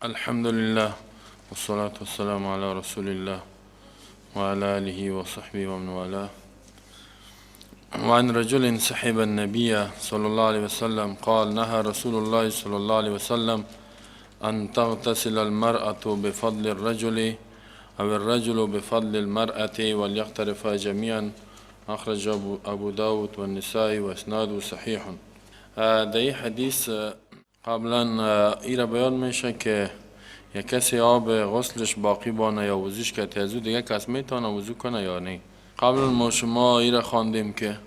الحمد لله والصلاة والسلام على رسول الله وعلى آله وصحبه ومن والاه. وعن رجل صحب النبي صلى الله عليه وسلم قال: نهى رسول الله صلى الله عليه وسلم أن تغتسل المرأة بفضل الرجل أو الرجل بفضل المرأة وليغترفا جميعا. أخرج أبو داود والنسائي وإسناده صحيح. در این حدیث قبلا ایره بیان میشه که یک کسی آب غسلش باقی بانه یا وضوش که از او دیگه کس میتونه وضو کنه یا نه. قبلا ما شما ایره خواندیم که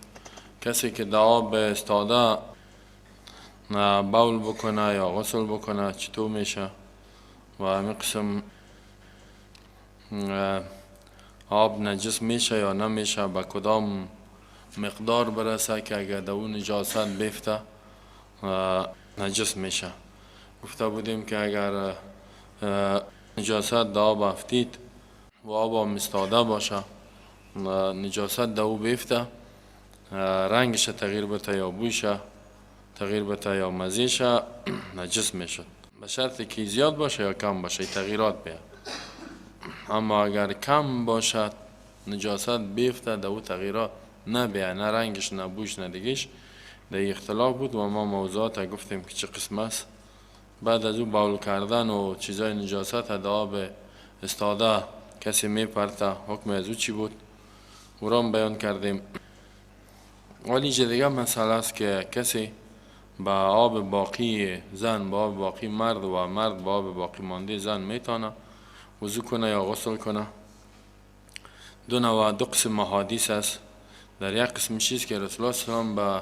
کسی که در آب استاده بول بکنه یا غسل بکنه چطور میشه و همین قسم آب نجس میشه یا نمیشه، به کدام مقدار برسه که اگر در اون نجاست بیفته نجس میشه. گفته بودیم که اگر نجاست در آب افتید و آب هم استاده باشه، نجاست در او بیفته، رنگش تغییر بده یا بویش تغییر بده یا مزیش، نجس میشد، به شرطی که زیاد باشه یا کم باشه تغییرات بیاد. اما اگر کم باشد، نجاست بیفته، در او تغییرات نه، نه رنگش، نه بوش، نه دیگش، در اختلاف بود و ما موضوعات گفتیم که چه قسم است. بعد از او بول کردن و چیزای نجاست در آب استاده کسی میپرته، حکم از او چی بود، او را بیان کردیم. ولی دیگه مسئله است که کسی با آب باقی زن، با آب باقی مرد و مرد با آب باقی مانده زن میتونه وضو کنه یا غسل کنه. دو نوع، دو قسم حدیث است. در یک قسم چیز که رسول الله صلی الله علیه و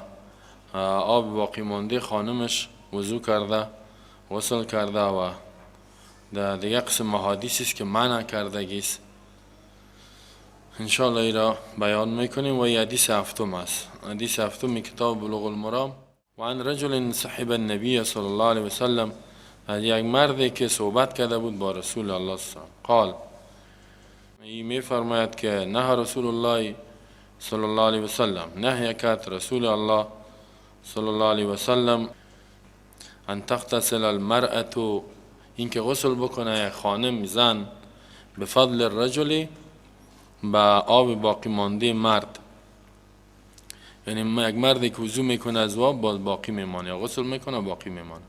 به آب باقی مانده خانمش وضو کرده، غسل کرده و در دیگه قسم حدیث است که منع کردگی است. انشاءالله ای را بیان میکنیم و این حدیث هفتم است، حدیث هفتم کتاب بلوغ المرام. وعن رجل صحب النبي صلی الله علیه وسلم، از یک مردی که صحبت کرده بود با رسول الله صلی الله علیه وسلم، قال، ای می فرماید که نهى رسول الله صلی الله علیه وسلم، نهی کرد رسول الله صلی الله علیه وسلم، ان تغتسل المرأة، اینکه غسل بکنه یک خانم، زن، بفضل الرجل، با آب باقی مانده مرد. یعنی یک مردی که وضو میکنه از آب باز باقی میمانه یا غسل میکنه باقی میمانه،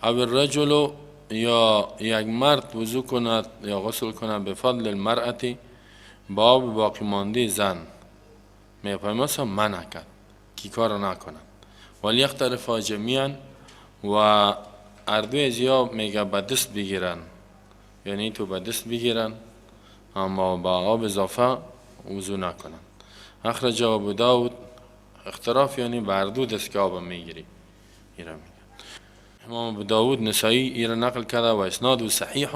او الرجل، یا یک مرد وضو کند یا غسل کند، بفضل المرأة، با آب باقی مانده زن، میفهمه منع کرد کی کار نکنند. وليغترفا جميعا، و هردوی ازیا میگه به دست بگیرن، یعنی تو به دست بگیرن اما با آب اضافه وضو نکنن. اخرج ابو داود. اغتراف یعنی به هر دو دست که آب میگیری، ایره میگه. امام ابو داود، نسائی ایره نقل کرده و اسناد صحیح،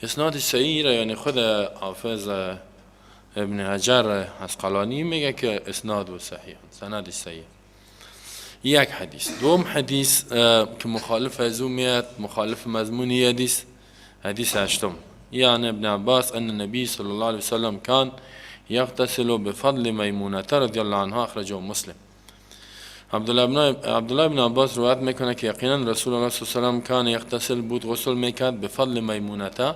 اسناد صحیح. یعنی خود حافظ ابن حجر عسقلانی میگه که اسناد صحیح، سند صحیح. یک حدیث. دوم حدیث که مخالف از او میاد، مخالف مضمون حدیث، حدیث هشتم، یعنی ابن عباس ان النبي صلى الله عليه وسلم كان يغتسل بفضل میمونة رضی الله عنها. اخرجه مسلم. عبدالله بن عباس روایت میکنه که یقینا رسول الله صلی الله علیه و سلم كان يغتسل بود، غسل میکرد، بفضل میمونة،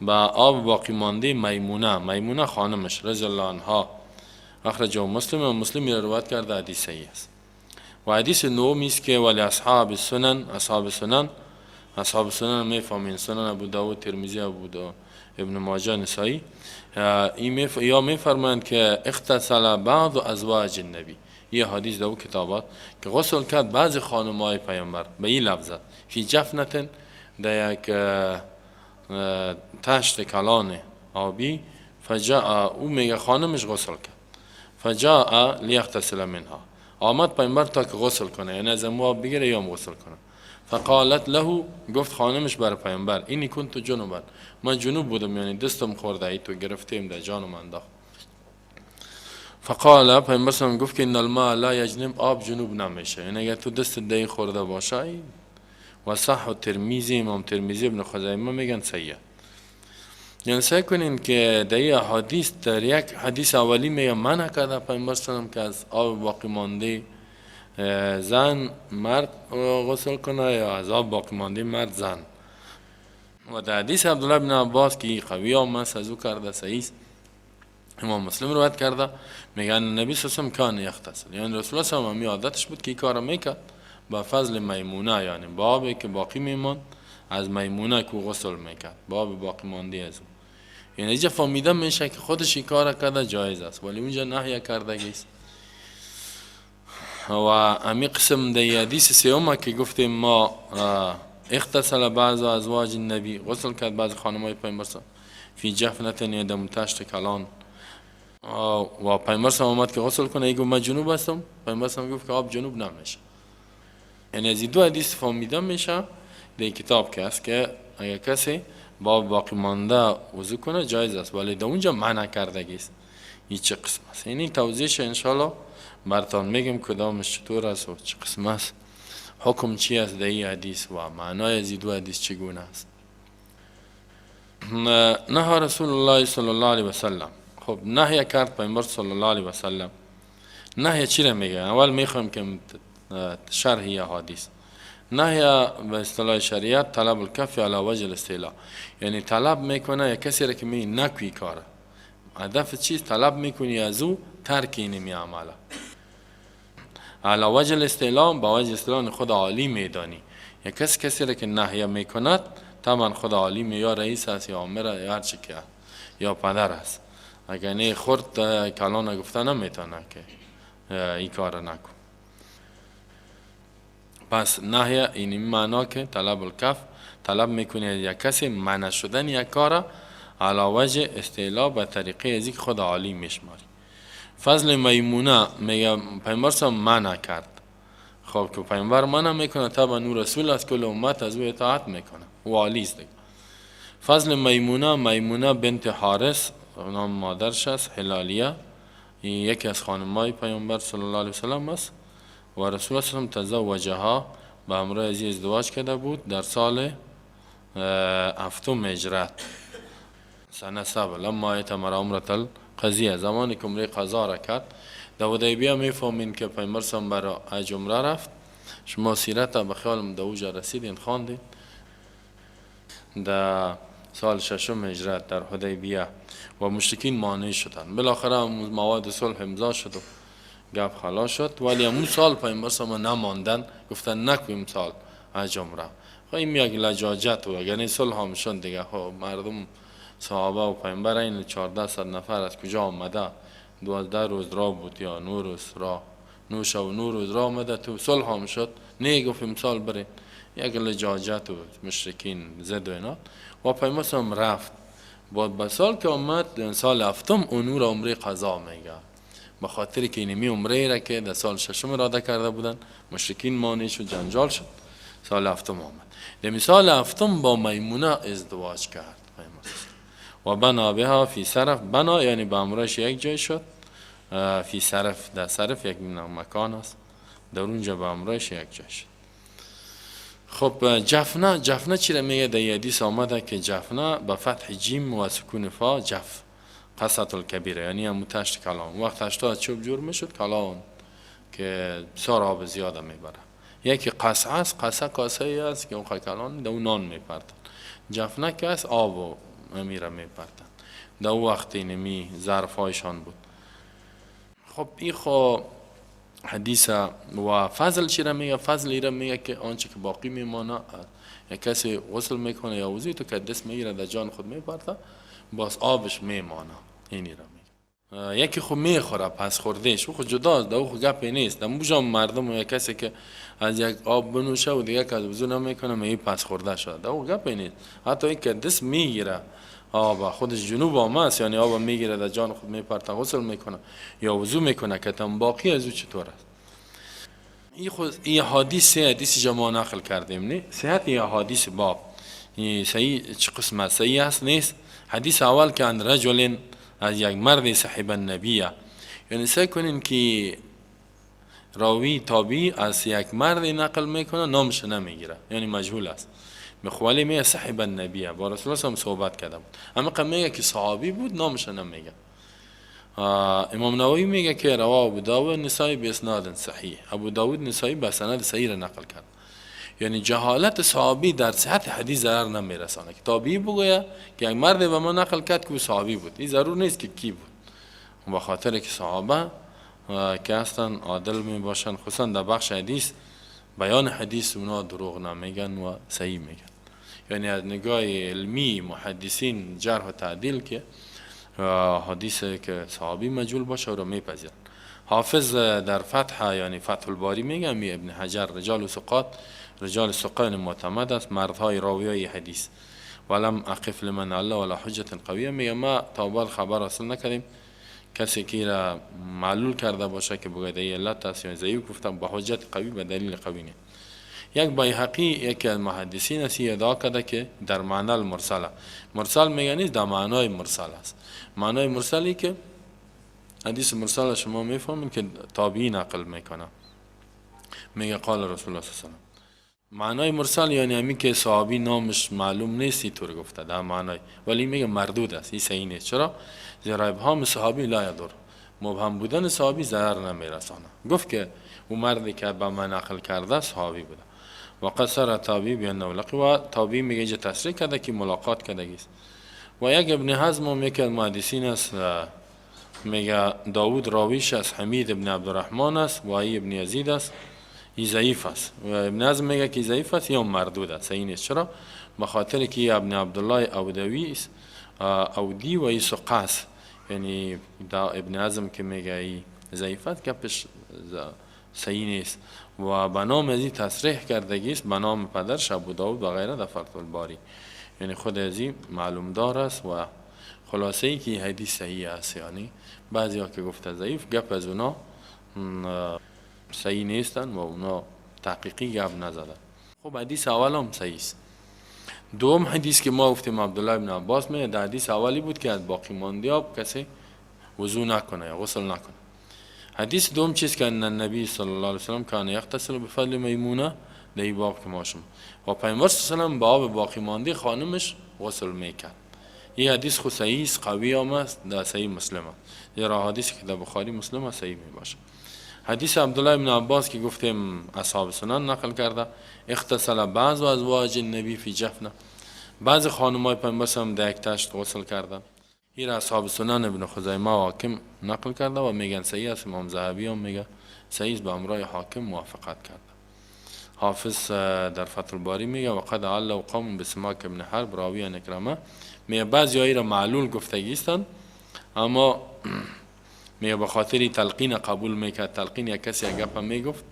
با آب باقی مانده میمونه، میمونه خانمش، رضی الله عنها. اخرجه مسلم و مسلم روایت کرده، حدیث صحیح است. و حدیث نهم است که ولأصحاب السنن، اصحاب سنن، اصحاب سنن میفهمین، سنن ابو داود، ترمذی، ابو داود، ابن ماجه، نسائی، یا میفرمایند که اغتسل بعض ازواج النبی، یه حدیث دو کتابات که غسل کرد بعضی خانم های پیامبر به این لفظت في جفنة، در یک تشت کلان آبی، فجاء، او میگه خانمش غسل کرد، فجاء ليغتسل منها، آمد پیامبر تا که غسل کنه، یعنی از آب بگیره یا غسل کنه. فقالت له، گفت خانمش بر پیامبر، إني كنت جنبا، من جنوب بودم، یعنی دستم خورده ای تو گرفتیم در جانم انداخت. فقال، پیامبر صلی گفت که إن الماء لا يجنب، آب جنوب نمیشه، یعنی اگر تو دست دی خورده باشه. و صححه الترمذي، امام ترمیزی، ابن خزیمه میگن صحیح. یعنی سعی کنین که در این حدیث، در یک حدیث اولی میگه منع کرده پیامبر صلی که از آب باقی مانده زن مرد غسل کنه یا از آب باقی مانده مرد زن. و در حدیث عبدالله بن عباس که قوی هم است، از او کرده، صحیح، امام مسلم روایت کرده، میگن نبی صلی الله علیه و كان يغتسل، یعنی رسول الله صلی الله علیه و عادتش بود که این کار میکرد با فضل میمونه، یعنی با آبی که باقی میماند از میمونه که غسل میکرد، با آب باقی مانده از او. یعنی اینجا فهمیده میشه که خودش این کار کرده جایز است، ولی اونجا نهی کرده است. و امی قسم در حدیث سوم که گفتیم ما اغتسل بعض ازواج النبی، غسل کرد بعض خانمای پیامبر في جفنة، دم تشت کلان، و پیامبر آمد که غسل کنه، ای گفت من جنوب هستم. پیامبر گفت که آب جنوب نمیشه. یعنی از این دو حدیث فهمیده میشه در کتاب که است که اگر کسی با باقی مانده وضو کنه جایز است، ولی در اونجا منع کردگی است. این چه قسم است؟ یعنی توضیحش انشالله برتان میگم کدامش چطور است و چه قسم است، حکم چی است در این حدیث و معنای از این دو حدیث چگونه است. نهى رسول الله صلی الله علیه وسلم. خب، نهی کرد پیامبر صلی الله علیه وسلم. نهی چی را میگه؟ اول میخوایم که شرح حدیث. نهی به اصطلاح شریعت طلب الکف علی وجه الاستعلاء، یعنی طلب میکنه یا کسی را که می نکوی کاره، هدف چیز طلب میکنی از او ترک اینمی عمله علی وجه الاستعلاء، با وجه استعلاء خود عالی میدانی. یا کسی کسی را که نهی میکند طبعا خود عالی می، یا رئیس است یا آمر یا هر چی که یا پدر است. اگر نه خورد کلان گفته نمیتونه که این کار نکن. پس نهی این معنا که طلب الکف، طلب میکنی یک کسی منع شدن یک کار علی وجه استعلا، به طریقه از که خود عالی میشماری. فضل میمونه میگه پیامبر منع کرد. خب، که پیامبر منع میکنه، طبعا او رسول است، کل امت از او اطاعت میکنه، او عالی است دیگه. فضل میمونه، میمونه بنت حارث نام مادرش است، هلالیه، یکی از خانمای پیامبر صلی الله علیه وسلم است و رسول الله صلی تزوجها، به همراه از ازدواج کرده بود در سال هفتم هجرت، سنة سبع، لما اعتمر عمرة القضیه، زمانی که عمره قضا را کرد. در حدیبیه میفهمین که پیامبر صلی برای حج عمره رفت. شما سیرت به خیالم در اوجا رسیدین، خواندین. در سال ششم هجرت در حدیبیه و مشرکین مانع شدن، بالاخره مواد صلح امضا شد و گپ خلاص شد، ولی امون سال پیامبر صلی نماندن، گفتن نکویم سال حج عمره. خب، این یک لجاجت و یعنی صلح هم شد دیگه. خب، مردم صحابه و پیامبر این 1400 نفر از کجا آمده؟ 12 روز راه بود یا 9 روز راه، 9 شب و 9 روز راه آمده، تو صلح هم شد، نه گفت امسال برین. یک لجاجت و مشرکین زد و اینا و پیامبر هم رفت. بعد به سال که آمد، سال هفتم، اونو را عمره قضا میگه، به خاطر که اینمی عمره را که در سال ششم اراده کرده بودن، مشرکین مانع شد، جنجال شد، سال هفتم آمد. در سال هفتم با میمونه ازدواج کرد و بنا بها في سرف. بنا یعنی با امرش یک جای شد. في سرف، در سرف یک مکان است، در اونجا با امرش یک جای شد. خب، جفنه، جفنه چی را میگه؟ در حدیث آمده که جفنه به فتح جیم و سکون فا، جف قصعة الكبیره، یعنی همون تشت کلان. وقت تشت از چوب جور میشد کلان که بسیار آب زیاده میبره. یکی قصعه است، قصعه کاسه ای است که اون کلان در اون نان میپرتن. جفنه که است آب و میره میپرتن. در اون وقت اینمی ظرف هایشان بود. خب، این خو حدیث و فضل چی را میگه؟ فضل را میگه که آنچه که باقی میمانه، یا کسی غسل میکنه یا وضوی تو که دست میگیره در جان خود میپرته، باز آبش میمانه، اینی را میگه. یکی خو میخوره پس خوردهش، او خو جدا است، او خو گپی نیست. در موجا مردم و یک کسی که از یک آب بنوشه و دیگه که وضو نمیکنه، می پس خورده شده، او گپی نیست. حتی این که دست میگیره آب خودش جنوب آمد است، یعنی آب میگیره در جان خود میپرته، غسل میکنه یا وضو میکنه، که تم باقی از او چطور است؟ این خود این حدیث، سه حدیث جمع نقل کردیم، نه؟ صحت این حدیث باب این صحیح چه قسم است؟ صحیح است، نیست؟ حدیث اول که عن رجل، از یک مرد، صحب النبی، یعنی سعی کنین که راوی تابعی از یک مرد نقل میکنه، نامش نمیگیره، یعنی مجهول است. مخوالی می صحب النبی، با رسول الله هم صحبت کرده بود، اما میگه که صحابی بود، نامش نمیگه. امام نووی میگه که رواه ابو داود نسائی باسناد صحیح. ابو داود نسائی به سند صحیح را نقل کرد. یعنی جهالت صحابی در صحت حدیث ضرر نمیرسانه که تابعی بگوید که یک مرد به ما نقل کرد که او صحابی بود، این ضرور نیست که کی بود، به خاطر که صحابه که هستن عادل می باشن، خصوصا در بخش حدیث، بیان حدیث اونا دروغ نمیگن و صحیح میگن. یعنی از نگاه علمی محدثین جرح و تعدیل که حدیث که صحابی مجهول باشه رو میپذیرن. حافظ در فتح، یعنی فتح الباری، میگه می ابن حجر رجال ثقات، رجال ثقه معتمد است، مردهای راویای حدیث. ولم اقف لمن عله على حجة قویه. میگه ما تا به حال خبر حاصل نکردیم کسی که را معلول کرده باشه که بگه علت است یا ضعیف گفتم، با حجت قوی، به دلیل قوی نه. یک بیهقی، یکی از محدثین است، ادعا کرده که در معنی المرسله، مرسل میگه نیست، در معنای مرسل است. معنای مرسلی که حدیث مرسل شما میفهمید که تابعی نقل میکنه، میگه قال رسول الله صلی الله علیه و سلم. معنای مرسل یعنی همین که صحابی نامش معلوم نیست، طور گفته در معنای، ولی میگه مردود است، این صحیح نیست. چرا؟ زیرا ابهام صحابی لا یضر، مبهم بودن صحابی ضرر نمیرسانه. گفت که او مردی که به من نقل کرده صحابی بوده. و قد صرح تابعی بانه لقی، و تابعی میگه اینجا تصریح کرده که ملاقات کرده است. و یک ابن حزم هم یکی از محدثین است، میگه داود راویش از حمید ابن عبدالرحمن است و ای ابن یزید است، این ضعیف است. و ابن حزم میگه که ضعیف است یا مردود است، صحیح نیست. چرا؟ به خاطر که ابن عبدالله اودوی است، اودی، و ای ثقه است. یعنی دا ابن حزم که میگه ای ضعیف است، گپش صحیح نیست. و به نام ازی تصریح کردگی است، به نام پدرش ابو داود و غیره در فتح الباری، یعنی خود ازی معلوم دار است. و خلاصه ای که حدیث صحیح است، یعنی بعضی ها که گفته ضعیف، گپ از اونا صحیح نیستن و اونا تحقیقی گپ نزدن. خب، حدیث اول هم صحیح است. دوم حدیث که ما گفتیم، عبدالله بن عباس میگه، در حدیث اولی بود که از باقی مانده آب کسی وضو نکنه یا غسل نکنه. حدیث دوم چیز که ان النبی صلی الله علیه وسلم کان یغتسل بفضل میمونه، در این باب که ما شما و پیامبر صلی الله علیه وسلم با آب باقی مانده خانمش غسل میکرد. این حدیث خو صحیح است، قوی هم است، در صحیح مسلم است، زیرا حدیثی که در بخاری مسلم است صحیح می باشه. حدیث عبدالله بن عباس که گفتیم اصحاب سنن نقل کرده، اغتسل بعض ازواج النبی فی جفنه، بعض خانمای پیامبر هم در یک تشت غسل کردن. این اصحاب سنن، ابن خزیمه و حاکم نقل کرده و میگن صحیح است. امام ذهبی هم میگه صحیح است، به همراه حاکم موافقت کرده. حافظ در فتح الباری میگه و قد عله قوم بسماک ابن حرب راوی عن عکرمه. میگه بعضی را معلول گفتگی هستند، اما میگه به خاطر تلقین قبول میکرد. تلقین یک کسی یک گپ میگفت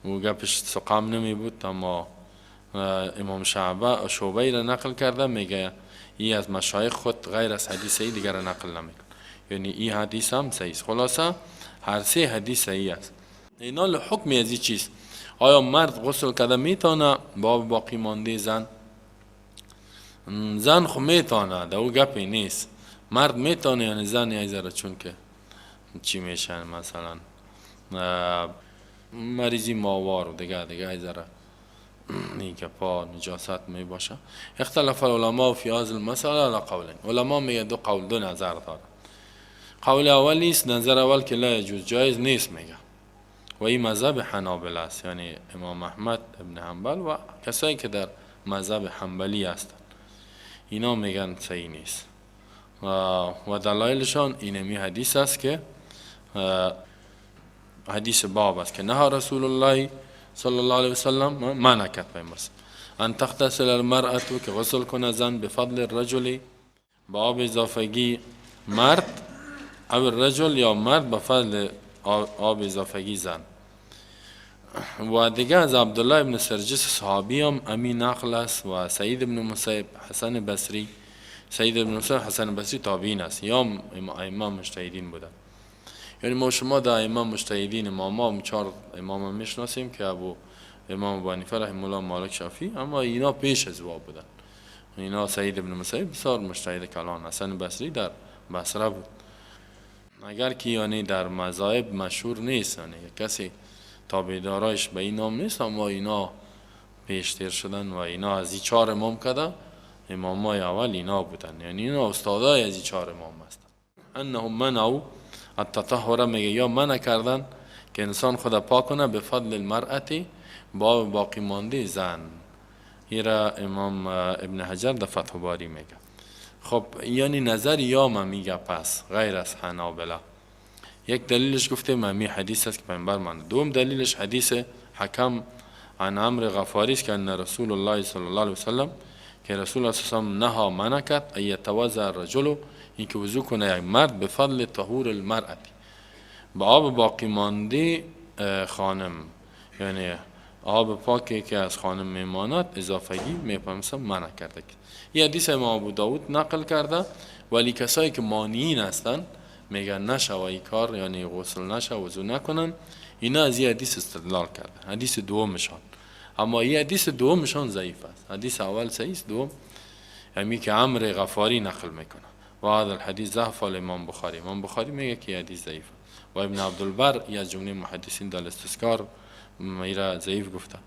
و گپش سقام نمی بود. اما امام شعبه را نقل کرده، میگه ای از مشایخ خود غیر از حدیث ای دیگر را نقل نمیکن، یعنی این حدیث هم صحیح است. خلاصه هر سه حدیث صحیح است. اینا حکم از چیست؟ آیا مرد غسل کرده میتونه با باقی مانده زن؟ زن خو میتونه، در او گپی نیست. مرد میتونه، یعنی زن یه ذره چون که چی میشن، مثلا مریضی ماهوار و دیگه دیگه، ذره این گپا نجاست می باشه. اختلف العلماء فی هذه المسأله على قولین. علما میگه دو قول، دو نظر داره. قول اولی است، نظر اول که لا یجوز، جایز نیست میگه، و این مذهب حنابله است، یعنی امام احمد ابن حنبل و کسایی که در مذهب حنبلی هستند، اینا میگن صحیح نیست و دلایلشان اینمی حدیث است که حدیث باب است که نهی رسول الله صلی الله علیه وسلم، منع کرد پیامبر، ان تغتسل المرأة، که غسل کنه زن، بفضل الرجل، با آب اضافگی مرد، او الرجل، یا مرد به فضل آب اضافگی زن. و دیگه از عبدالله ابن سرجس صحابی هم امی نقل است و سعید ابن مسیب، حسن بصری. سعید ابن مسیب، حسن بصری تابعین است یا ائمه مجتهدین بودن. یعنی ما شما در ائمه مجتهدین، امام چهار امام میشناسیم که امام ابو حنیفه رحمه الله، مالک، شافعی، اما اینا پیش از وا بودن. اینا سعید ابن مسیب بسیار مجتهد کلان، حسن بصری در بصره بود. اگر که یعنی در مذاهب مشهور نیست، یعنی کسی تابعدارایش به این نام نیست، اما اینا پیشتر شدن و اینا از این چهار امام کده امام های اول اینا بودن، یعنی اینا استادای از این چهار امام هستند. انهم منعوا التطهر، میگه یا منع کردن که انسان خود پاک کنه، به فضل المرأة، با باقی مانده زن. ایرا امام ابن حجر در فتح باری میگه. خب یعنی نظر یا ما میگه پس غیر از حنابلة. یک دلیلش گفته ممی حدیث است که پیامبر مانده. دوم دلیلش حدیث حکم عن عمرو غفاری است که ان رسول الله صلی الله علیه وسلم، که رسول الله صلی الله علیه وسلم نهى، منع کرد، ان یتوضا الرجل، اینکه وضو کنه یک مرد، بفضل طهور المرأة، با آب باقی مانده خانم، یعنی آب پاکی که از خانم میماند اضافگی میپمسم منع کرده. این حدیث امام ابو داود نقل کرده، ولی کسایی که مانعین هستن میگن نشه و این کار، یعنی غسل نشه، وضو نکنن، اینا از این حدیث استدلال کرده، حدیث دومشان. اما این حدیث دومشان ضعیف است. حدیث اول صحیح است، دوم همی که عمرو غفاری نقل میکنه و هذا الحدیث ضعفه الامام بخاری. امام بخاری میگه که حدیث ضعیف و ابن عبدالبر یا جمله محدثین در الاستذکار ایرا ضعیف گفته.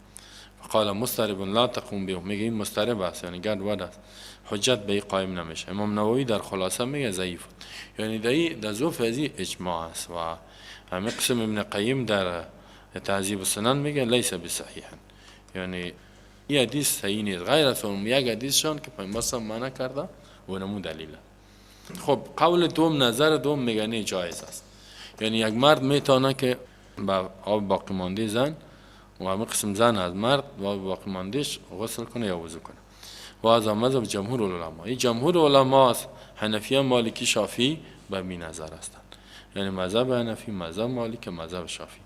قال مضطرب لا تقوم به، میگه این مضطرب است، یعنی گډوډ است، حجت به قائم نمیشه. امام نووی در خلاصه میگه ضعیف، یعنی در ضعف ازی اجماع است. و همین قسم ابن قیم در تهذیب السنن میگه لیس بصحیح، یعنی این حدیث صحیح نیست غیر از اون یک حدیثشان که پیامبر منع کرده و نمو دلیله. خب قول دوم، نظر دوم میگه نه، جایز است، یعنی یک مرد میتونه که با آب باقی مانده زن و همه قسم زن از مرد با آب باقی ماندهش غسل کنه یا وضو کنه. و از مذهب جمهور علما، این جمهور علما است. حنفیه، مالکی، شافعی به می نظر هستند، یعنی مذهب حنفی، مذهب مالک، مذهب شافعی.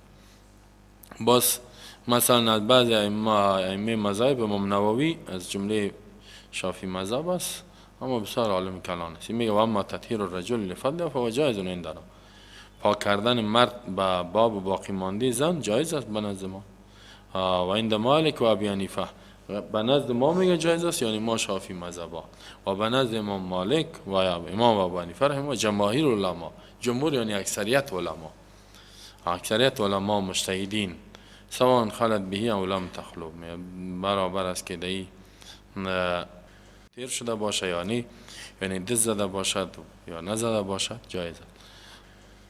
باز مثلا از بعضی ائمه مذاهب، امام نووی از جمله شافعی مذهب است اما بسیار عالم کلان است، میگه و اما تطهیر الرجل لفضلها فهو جایز عندنا، پاک کردن مرد به آب باقی مانده زن جایز است به نزد ما و عند مالک و ابی حنیفه. به نزد ما میگه جایز است، یعنی ما شافعی مذهبا، و به نزد امام مالک و امام ابو حنیفه رحمه و جماهیر علما. جمهور یعنی اکثریت علما، اکثریت علما مجتهدین. سواء خلت به او لم تخلو، برابر است که دی تیر شده باشه، یعنی دست زده باشد یا نزده باشد، جایز است.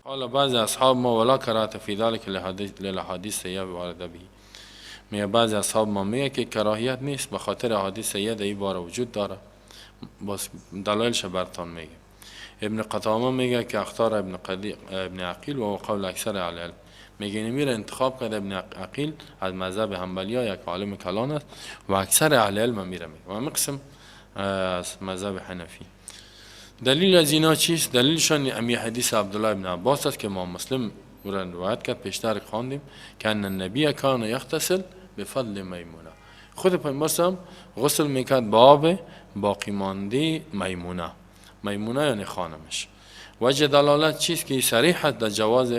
قال بعض اصحاب ما ولا کراهة فی ذلك للاحادیث السیئه وارده به. میگه بعضی اصحاب ما میگه که کراهیت نیست به خاطر احادیث سیئه در این باره وجود داره. باز دلایلش برتان میگه. ابن قدامه میگه که اختار ابن عقیل و قول اکثر اهل العلم. میگه میره انتخاب کرد ابن عقیل از مذهب حنبلی، یک عالم کلان است و اکثر اهل علم میره میگه و همین قسم از مذهب حنفی. دلیل از اینا چیست؟ دلیلشان امی حدیث عبدالله ابن عباس است که امام مسلم او را روایت کرد، پیشتر خواندیم، که ان النبی کان یغتسل بفضل میمونه. خود پیامبر هم غسل میکرد با آب باقی مانده میمونه. میمونه یعنی خانمش. وجه دلالت چیست؟ که صریح در جواز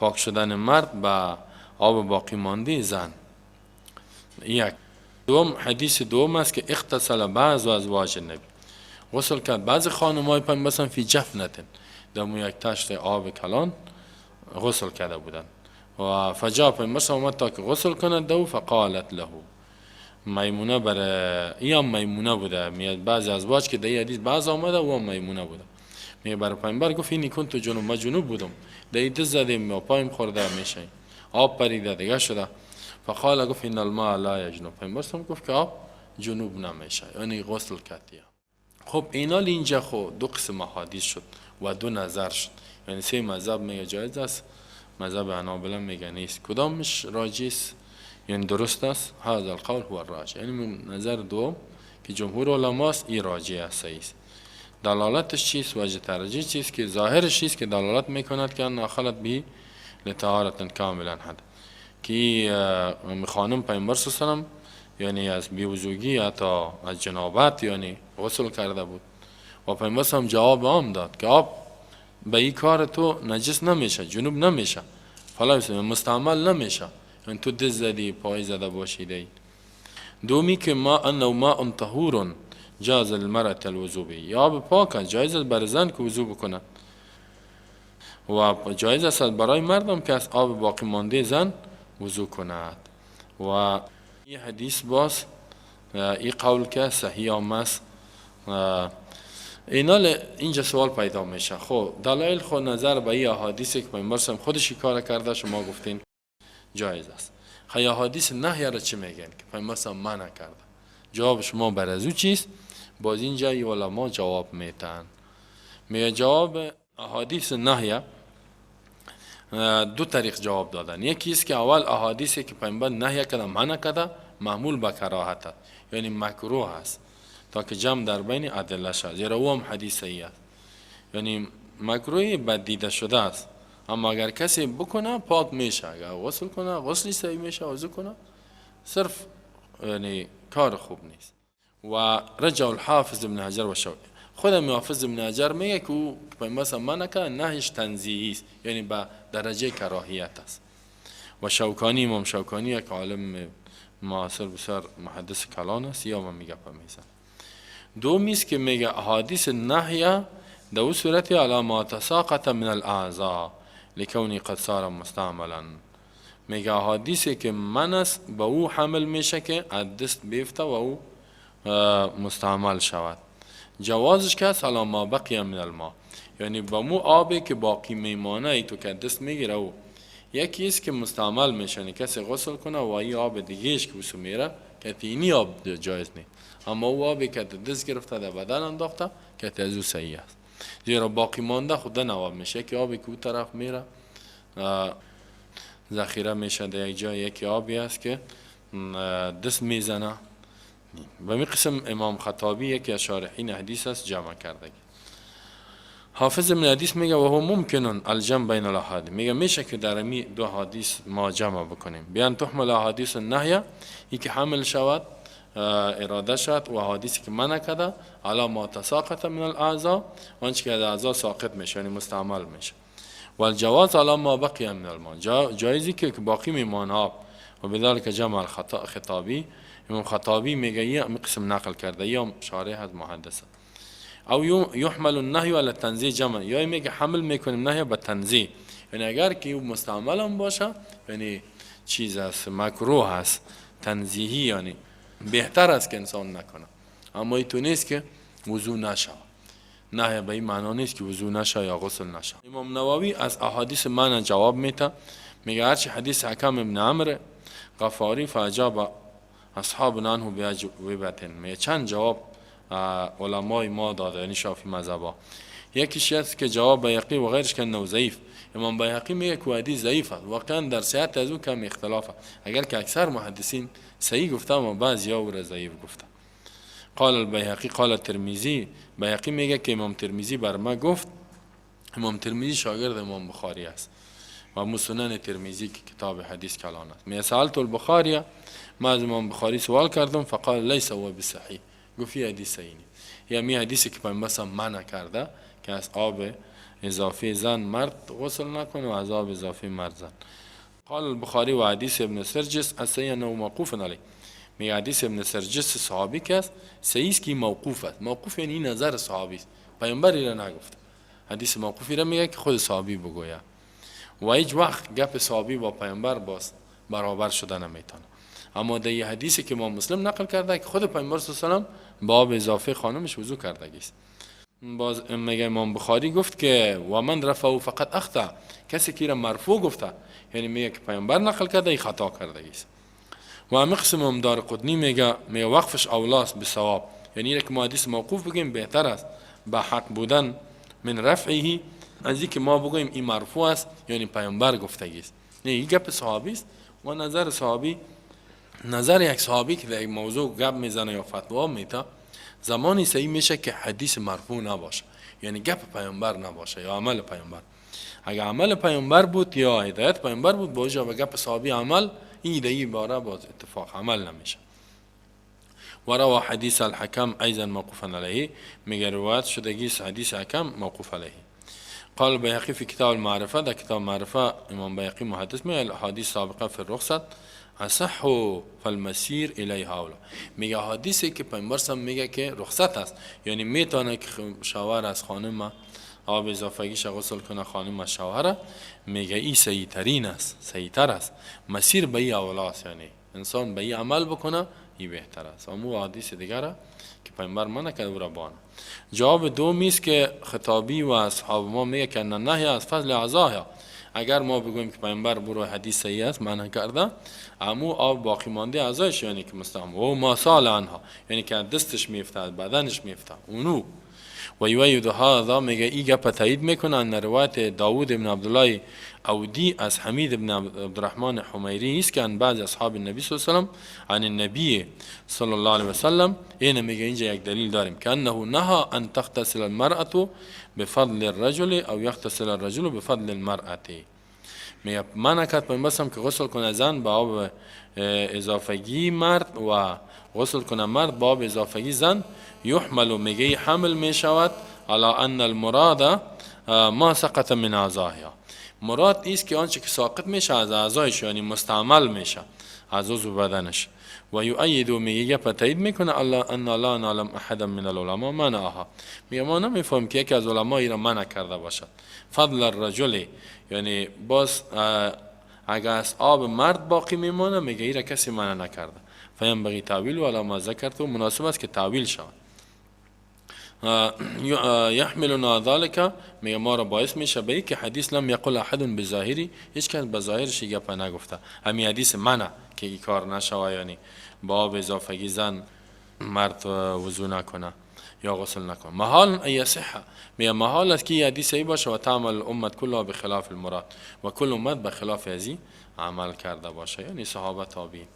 پاک شدن مرد با آب باقی مانده زن. یک دوم، حدیث دوم است که اغتسل بعض ازواج النبی، غسل کرد بعض خانم های پیامبر فی جفنة، در یک تشت آب کلان غسل کرده بودن و فجاء، پیامبر آمد تا که غسل کند دو، فقالت له میمونه، بر ای هم میمونه بوده. میاد بعضی ازواج که در حدیث بعض آمده و هم میمونه بوده. میگه برای پیامبر گفت انی کنت جنبا، ما جنوب بودم، در دست زدیم یا پایم خورده میشه، آب پریده دیگه شده. فقال، گفت ان الماء لا یجنب. پیامبر گفت که آب جنوب نمیشه، یعنی غسل کرد. خب اینا اینجا خو دو قسم احادیث شد و دو نظر شد، یعنی سه مذهب میگه جایز است، مذهب حنابله میگه نیست. کدامش راجح است، یعنی درست است؟ هذا القول هو الراجح، یعنی نظر دوم که جمهور علماست، این راجح است، صحیح است. دلالتش چیست؟ وجه ترجیح چیست؟ که ظاهرش چیست که دلالت میکند که انها خلت به لطهارة کاملا حد، که خانم پیامبر صلی الله یعنی از بیوضوگی حتی از جنابت یعنی غسل کرده بود و پیامبر هم جواب عام داد که آب به این کار تو نجس نمیشه، جنوب نمیشه، فلا مستعمل نمیشه، یعنی تو دست زدی، پای زده باشی دی. دومی که ما انه ماء طهور جاز للمرأة الوضوء به، یا آب پاک است، جایز است بر زن که وضو بکنه و جایز است برای مردم که از آب باقی مانده زن وضو کند. و این حدیث باز این قول که صحیح هم است. اینا اینجا سوال پیدا میشه. خب دلایل خو نظر به این احادیث که پیامبر خودش کار کرده، شما گفتین جایز است. خی احادیث نهی را چی میگن که پیامبر منع کرده؟ جواب شما بر از او چیست؟ باز اینجا علما جواب میتن. میگه جواب احادیث نهی دو طریق جواب دادن. یکی است که اول احادیثی که پیامبر نهی کرده، منع کرده، معمول به کراهت است، یعنی مکروه است تا که جمع در بین ادله شد، زیرا او هم حدیث صحیح است، یعنی مکروه بد دیده شده است. اما اگر کسی بکنه پاک میشه، اگر غسل کنه غسلی صحیح میشه، وضو کنه، صرف یعنی کار خوب نیست. و رجع الحافظ ابن حجر و شوقی، خود حافظ ابن حجر میگه که او پیامبر منع کرده، نهیش تنزیهی است، یعنی به درجه کراهیت است. و شوکانی، امام شوکانی یک عالم معاصر بسیار محدث کلان است، یا من میگه میزن. دومی است که میگه احادیث نهی در او صورت علی ما تساقط من الاعضاء لکونی قد صار مستعملا، میگه احادیثی که من است به او حمل میشه که از دست بیفته و او مستعمل شود. جوازش که است علی ما بقی من الماء، یعنی با مو آبی که باقی میمانه ای تو که دست میگیره او یکی است که مستعمل میشه، یعنی کسی غسل کنه و ای آب دیگهش که وسو میره که اینی آب جایز نیست، اما او آبی که دست گرفته در بدن انداخته که از او صحیح است، زیرا باقی مانده خود نواب میشه که آبی که او طرف میره ذخیره میشه در یک جای، یکی آبی است که دست میزنه. به می قسم امام خطابی یکی از شارحین حدیث است جمع کرده. حافظ ابن حدیث میگه و هو ممکن الجمع بین الاحادیث، میگه میشه که در می دو حدیث ما جمع بکنیم، بیان تحمل احادیث النهی ای که حمل شود اراده شد و حدیثی که منع کرده علی ما تساقط من الاعضاء، آنچه که از اعضا ساقط میشه یعنی مستعمل میشه، و الجواز علی ما بقی من الماء، جایزی که باقی میمانه آب. و بذلك جمع الخطابی، امام خطابی میگه یه قسم نقل کرده یا شارح از محدثه. او یحمل النهی علی التنزیه جمع، یا میگه حمل میکنیم نهی به تنزیه، یعنی اگر که او مستعمل هم باشه یعنی چیز است مکروه است تنزیهی، یعنی بهتر است که انسان نکنه، اما این تو نیست که وضو نشه، نه به این معنا نیست که وضو نشه یا غسل نشه. امام نووی از احادیث من جواب میده، میگه هرچی حدیث حکم ابن عمرو غفاری فاجاب اصحاب عنه باجوبه، میگه چند جواب علمای ما داده، یعنی شافعی مذهبا. یکیش است که جواب بیهقی و غیرش که نو ضعیف. امام بیهقی میگه که حدیث ضعیف است، واقعا در صحت از او کم اختلاف است، اگر که اکثر محدثین صحیح گفته اما بعضیا او را ضعیف گفته. قال البیهقی قال الترمذی، بیهقی میگه که امام ترمذی بر ما گفت، امام ترمذی شاگرد امام بخاری است و مسنن ترمذی که کتاب حدیث کلان است. میگه سألت البخاری، ما از امام بخاری سوال کردم، فقال لیس هو بصحیح، گفت این حدیث صحیح نیست. یا حدیثی که پیامبر منع کرده که از آب اضافی زن مرد غسل نکنه و از آب اضافی مرد زن. قال البخاری و حدیث ابن سرجس الصحیح انه موقوف علیه، میگه حدیث ابن سرجس صحابی که است صحیح است که موقوف است. موقوف یعنی نظر صحابی است، پیامبر را نگفته. حدیث موقوفی را میگه که خود صحابی بگوید و هیچ وقت گپ صحابی با پیامبر باز برابر شده نمیتونه. اما در یه حدیثی که ما مسلم نقل کرده که خود پیامبر صلی الله علیه و سلم با آب اضافه خانمش وضو کرده است. باز میگه امام بخاری گفت که و من رفعه فقد اخطا، کسی که را مرفوع گفته یعنی میگه که پیامبر نقل کرده ای خطا کرده است. و همین قسم امام دارقطنی میگه وقفش اولاست به ثواب، یعنی که ما حدیث موقوف بگیم بهتر است به حق بودن من رفعه، از اینکه ما بگوییم این مرفوع است یعنی پیامبر گفتگی است. نه این گپ صحابی است و نظر صحابی، نظر یک صحابی که در یک موضوع گپ میزنه یا فتوا میده زمانی صحیح میشه که حدیث مرفوع نباشه، یعنی گپ پیامبر نباشه یا عمل پیامبر. اگر عمل پیامبر بود یا هدایت پیامبر بود باشه و گپ صحابی عمل این ایده باره باز اتفاق عمل نمیشه. و روى حدیث الحکم ایضا موقوفا علیه، میگه روایت شدگی حدیث حکم موقوف علیه. قال البيهقي في كتاب المعرفة، ده كتاب المعرفة امام بيهقي محدث، میگه الاحاديث سابقه في الرخصة اصح فالمسیر الیها اولی. میگه حدیثی که پیامبر سم میگه که رخصت است، یعنی میتونه که شوهر از خانم آب اضافگیش غسل کنه خانم از شوهر، میگه این صحیح ترین است، صحیح تر است، مسیر به این اولاست، یعنی انسان به این عمل بکنه این بهتر است. اما حدیث دیگر که پیامبر منع کرد او را بانه. جواب دومی است که خطابی و اصحاب ما میگه که نهی از فضل اعضاها، اگر ما بگوییم که پیامبر برو حدیث صحیح است منع کرده، امو آب باقی مانده اعضایش، یعنی که مستعمل و ما سال عنها، یعنی که دستش میفته، بدنش میفته اونو. و یؤید هذا، میگه ای گپ تایید میکنه، ان روایت داوود بن عبدالله اودی از حمید بن عبدالرحمن حمیری است که عن بعض اصحاب النبی صلی الله علیه وسلم، عن النبی صلی الله علیه وسلم. اینه میگه اینجا یک دلیل داریم که انه نهى ان تغتسل المرأة بفضل الرجل او یغتسل الرجل بفضل المرأة. میگه منع کرد پیامبر که غسل کنه زن با آب اضافگی مرد و غسل کنه مرد با آب اضافگی زن. یحمل، میگه حمل می شود، على ان المراد ما سقط من اعضائها. مراد ایست که آنچه که ساقط میشه از اعضایش، یعنی مستعمل میشه از عضو بدنش. و یؤید، میگه گپ تایید میکنه، الله ان لا نعلم احدا من العلماء منعها. میگه ما نمیفهمیم که یکی از علما را منع کرده باشد. فضل الرجل، یعنی باز اگر از آب مرد باقی میمانه، میگه ایره کسی منع نکرده. فینبغی تاویل علی ما ذکرت، مناسب است که تاویل شود. یحملنا ذلك، میگه ما را باعث میشه به که حدیث لم یقل احد بظاهره، هیچ کس به ظاهرش گپ نگفته. همین حدیث منع که این کار نشوه، یعنی با آب اضافگی زن مرد وضو نکنه یا غسل نکنه. محال ان یصح، میگه محال است که حدیث صحیح باشه، و تعمل الامت كلها بخلاف المراد، و کل امت به خلاف ازی عمل کرده باشه، یعنی صحابه، تابعین.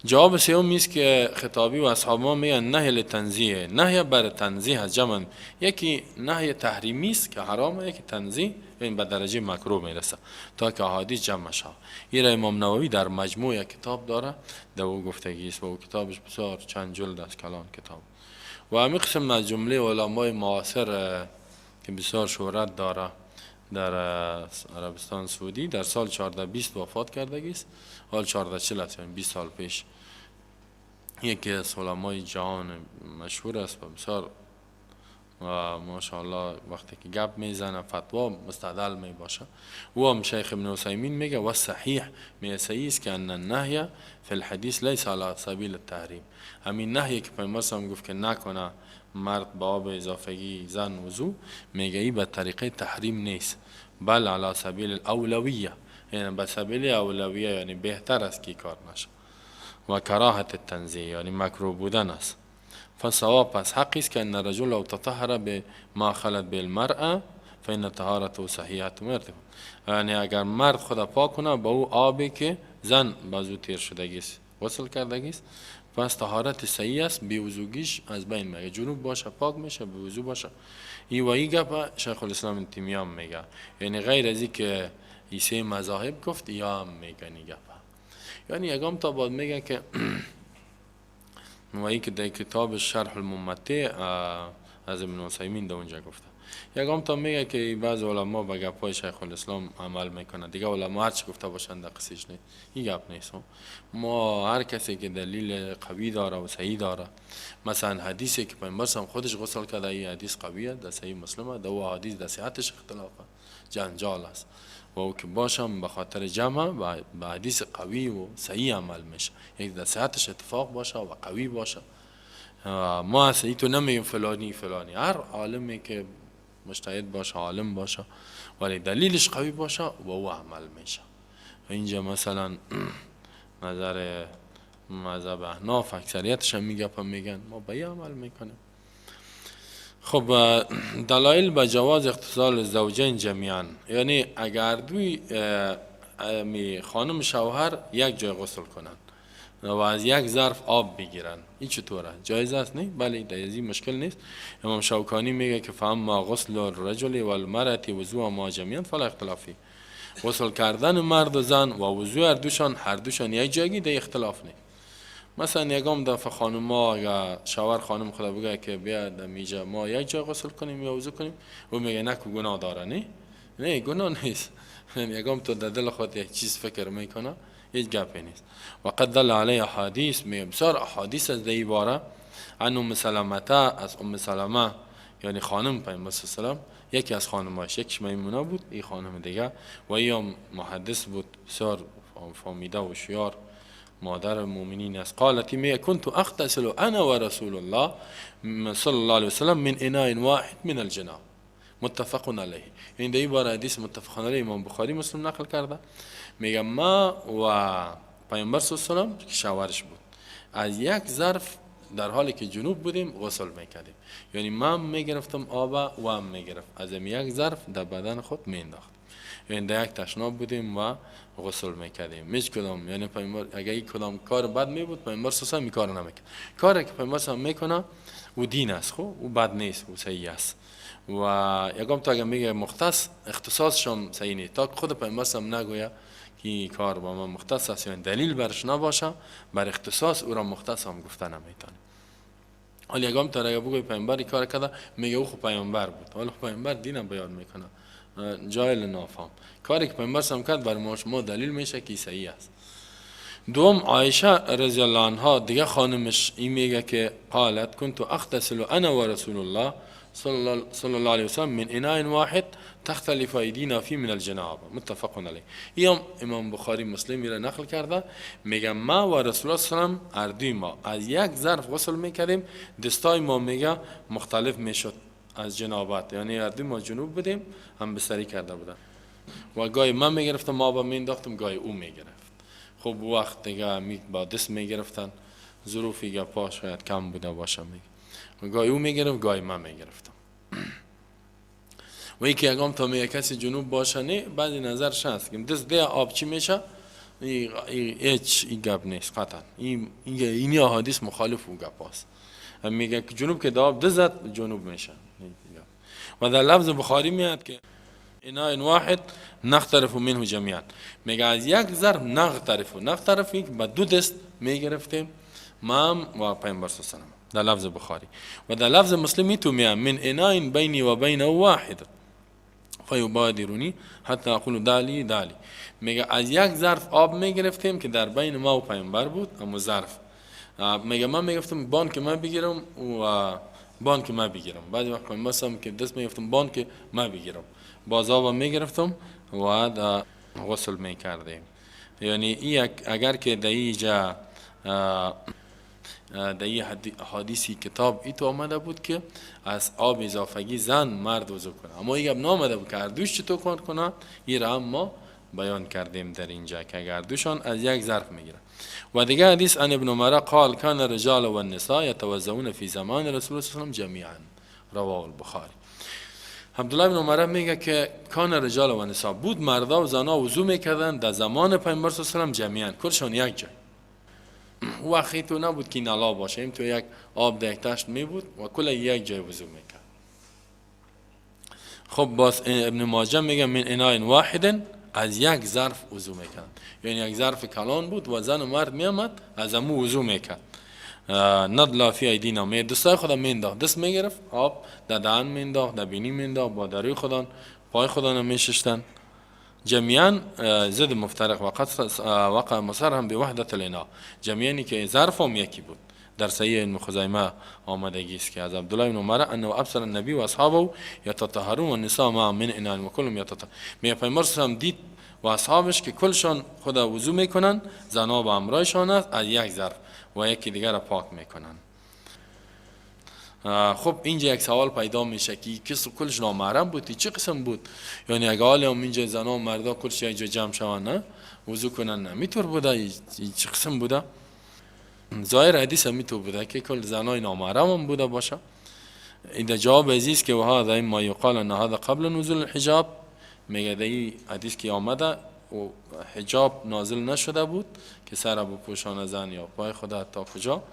جواب سوم است که خطابی و اصحاب ما میگن نهی للتنزیه، نهی بر تنزیه از جمع. یکی نهی تحریمی است که حرامه، یکی تنزیه، یعنی به درجه مکروه میرسه تا که احادیث جمع شود. این امام نووی در مجموع کتاب داره، در او گفتگی است و او کتابش بسیار چند جلد است، کلان کتاب. و همین قسم از جمله علمای معاصر که بسیار شهرت داره در عربستان سعودی، در سال 1420 وفات کردگی است، حال 1440 است، یعنی 20 سال پیش. یکی از علمای جهان مشهور است و بسیار و ماشاءالله وقتی که گپ میزنه، فتوا مستدل می باشه. او هم شیخ ابن عثیمین میگه و صحیح، میگه صحیح است که ان النهی فی الحدیث لیس علی سبیل التحریم. همین نهی که پیامبر هم گفت که نکنه مرد با آب اضافگی زن وضو، میگه ای به طریقه تحریم نیست، بل علی سبیل الاولویه، یعنی به سبیل اولویه، یعنی بهتر است که کار نشه، و کراهت التنزیه، یعنی مکروه بودن است. فالصواب، پس حق است که ان الرجل لو تطهر بما خلت به المرأة فإن طهارته صحیحة. یعنی اگر مرد خود پاک کنه با او آبی که زن بازو تیر شدگی است، غسل کردگی است، پس طهارت صحیح است، بی وضوگیش از بین میره. جنوب باشه پاک میشه، بی وضو باشه. ای و ای گپ شیخ الاسلام تیمیه هم میگه، یعنی غیر از که ای مذاهب گفت، یا هم میگن این گپ. یعنی یگام تا بعد میگه که و ای که در کتاب شرح الممتع از ابن عثیمین در اونجا گفته. یگام تا میگه که بعض علما به گپای شیخ الاسلام عمل میکنه، دیگه علما هر چی گفته باشند در قصیش نیست. این گپ نیست. ما هر کسی که دلیل قوی داره و صحیح داره، مثلا حدیثی که پیامبر خودش غسل کرده، این حدیث قویه، در صحیح مسلمه، در او حدیث در صحتش اختلاف، جنجال است و او که باشم به خاطر جمع به حدیث قوی و صحیح عمل میشه، یک در صحتش اتفاق باشه و قوی باشه. ما اصلا تو نمیگیم فلانی فلانی، هر عالمی که مجتهد باشه، عالم باشه، ولی دلیلش قوی باشه و او عمل میشه. اینجا مثلا نظر مذهب احناف اکثریتش هم میگه، میگن ما به عمل میکنیم. خب، دلایل به جواز اغتسال الزوجین جمیعا، یعنی اگر دوی خانم شوهر یک جای غسل کنن و از یک ظرف آب بگیرن، این چطوره؟ جایز است؟ نه؟ بله، در این مشکل نیست. امام شوکانی میگه که فاما غسل الرجل والمرأة وضوءهما جمیعا فلا اختلاف فیه. غسل کردن مرد و زن و وضوع هر دوشان یک جایگی در اختلاف نیست. مثلا یگام دفعه خانم ها اگر شوهر خانم خدا بگه که بیا در میجا ما یک جای غسل کنیم یا وضو کنیم، او میگه نه که گناه داره. نه نه، گناه نیست. یگام تو در دل خود یک چیز فکر میکنه، هیچ گپی نیست. و قد دل علیه احادیث، میگه بسیار احادیث از دی باره. عن ام سلمة، از ام سلمه، یعنی خانم پیامبر صلی الله، یکی از خانماش، یکیش میمونه بود، این خانم دیگه و ای محدث بود، بسیار فامیده و شیار، مادر المؤمنین است. قالت، می كنت اغتسل انا ورسول الله صلى الله عليه وسلم من اناء واحد من الجنابة. متفق علیه. این در بار حدیث متفق علیه امام بخاری مسلم نقل کرده. میگه ما و پیامبر صلی الله علیه و سلم که شوهرش بود از یک ظرف در حالی که جنوب بودیم غسل میکردیم، یعنی من میگرفتم آب و هم میگرفت از یک ظرف در بدن خود میانداخت، یعنی در یک تشناب بودیم و غسل میکردیم. هیچ کدام، یعنی پیامبر اگر یک کدام کار بد میبود پیامبر صلی الله علیه و کار نمیکرد. کاری که پیامبر صلی الله میکنه او دین است، خب او بد نیست، او صحیح است. و یکم تا اگر میگه مختص اختصاصش هم صحیح نیست تا خود پیامبر صلی الله علیه و نگویه که کار با ما مختص است، یعنی دلیل برش نباشه بر اختصاص او را مختص هم گفته نمیتونه. حالا یکم تا اگر بگوی پیامبر کار کرده میگه او خو پیامبر بود، حالا پیامبر دینم بیان میکنه، جاهل نافهم. کاری که پیامبر صلی کرد بر ما دلیل میشه که صحیح است. دوم عایشه رضی الله عنها دیگه خانمش این میگه که قالت كنت اغتسل انا و رسول الله صلی الله علیه وسلم من اناء واحد تختلف ایدینا فی من الجنابه متفق علیه. این امام بخاری مسلم را نقل کرده، میگه ما و رسول الله صلی الله علیه و سلم ما از یک ظرف غسل میکردیم، دستای ما میگه مختلف میشد از جنابت، یعنی هر ما جنوب بودیم هم بستری کرده بودن و گاهی من میگرفتم ما با مینداختم، گاهی او میگرفت. خب وقت دیگه می با دست میگرفتن، ظروفی گپا شاید کم بوده باشه، میگه گاهی او میگرفت گاهی من میگرفتم. و یکی اگام تا میگه کسی جنوب باشه نه، بعضی نظرش هست که دست ده آب چی میشه، هیچ این گپ نیست قطعا، این اینی احادیث مخالف او گپ است. میگه که جنوب که آب دزد جنوب میشه. و در لفظ بخاری میاد که اناء واحد نغترف منه جمیعا، میگه از یک ظرف نغترف، نغترف با دو دست میگرفتیم ما و پیامبر صلی الله علیه و سلم در لفظ بخاری. و در لفظ مسلم تو میاد من اناء بینی و بینه واحد فیبادرونی حتی اقول دالی دالی، میگه از یک ظرف آب میگرفتیم که در بین ما و پیامبر بود، اما ظرف میگه من میگفتم بان که من بگیرم و بان که من بگیرم، بعضی وقت پیامبر که دست میگفتم بان که من بگیرم، باز آب میگرفتم و در غسل میکردیم. یعنی این اگر که در اینجا در این حدیثی کتاب ای تو آمده بود که از آب اضافگی زن مرد وضو کنه، اما این گپ نامده بود که هر دوش چطور کار کنه. این را هم ما بیان کردیم در اینجا که اگر دوشان از یک ظرف میگیره. و دیگه حدیث عن ابن عمر قال کان الرجال والنساء يتوضؤون فی زمان رسول الله صلی الله علیه و جمیعا رواه البخاری. عبدالله ابن عمر میگه که کان الرجال و النساء بود مردا و زنا وضو میکردن در زمان پیامبر صلی الله علیه و جمیعا، کلشان یک جای. وقتی تو نبود که نلا باشه، این تو یک آب در یک تشت می بود و کل یک جای وضو میکرد. خب باز ابن ماجه میگه من اناء واحد از یک ظرف وضو میکرد، یعنی یک ظرف کلان بود و زن و مرد میامد از امو وضو میکرد. ندلا فی ایدینا، می دستای خدا مینداخت، دست میگرفت آب در دهن مینداخت، در بینی مینداخت، با دروی خدا پای خدا میششتن. جمیعا ضد مفترق وقت وقع مصرهم به وحدت الاناء، جمیعا که ظرف هم یکی بود. در صحیح ابن خزیمه آمدگی است که از عبدالله بن عمر انه ابصر النبی و اصحابه یتطهرون و النساء مع من اناء و کلهم یتطهر. میگه پیامبر هم دید و اصحابش که کلشان خدا وضو میکنن، زنا با همراهشان است از یک ظرف و یکی دیگر را پاک میکنن. خب اینجا یک سوال پیدا میشه که کس کلش نامحرم بود، چه قسم بود؟ یعنی اگه حالا هم اینجا زنا و مردا کلش یک جا جمع شوند نه وضو کنن، نه میتور بوده؟ چه قسم بوده؟ ظاهر حدیث هم میتور بوده که کل زنای نامحرم هم بوده باشه. این جواب عزیز که و هذا اما یقال ان هذا قبل نزول الحجاب، میگه در این حدیث که آمده و حجاب نازل نشده بود که سر بپوشانه زن یا پای خدا تا کجا،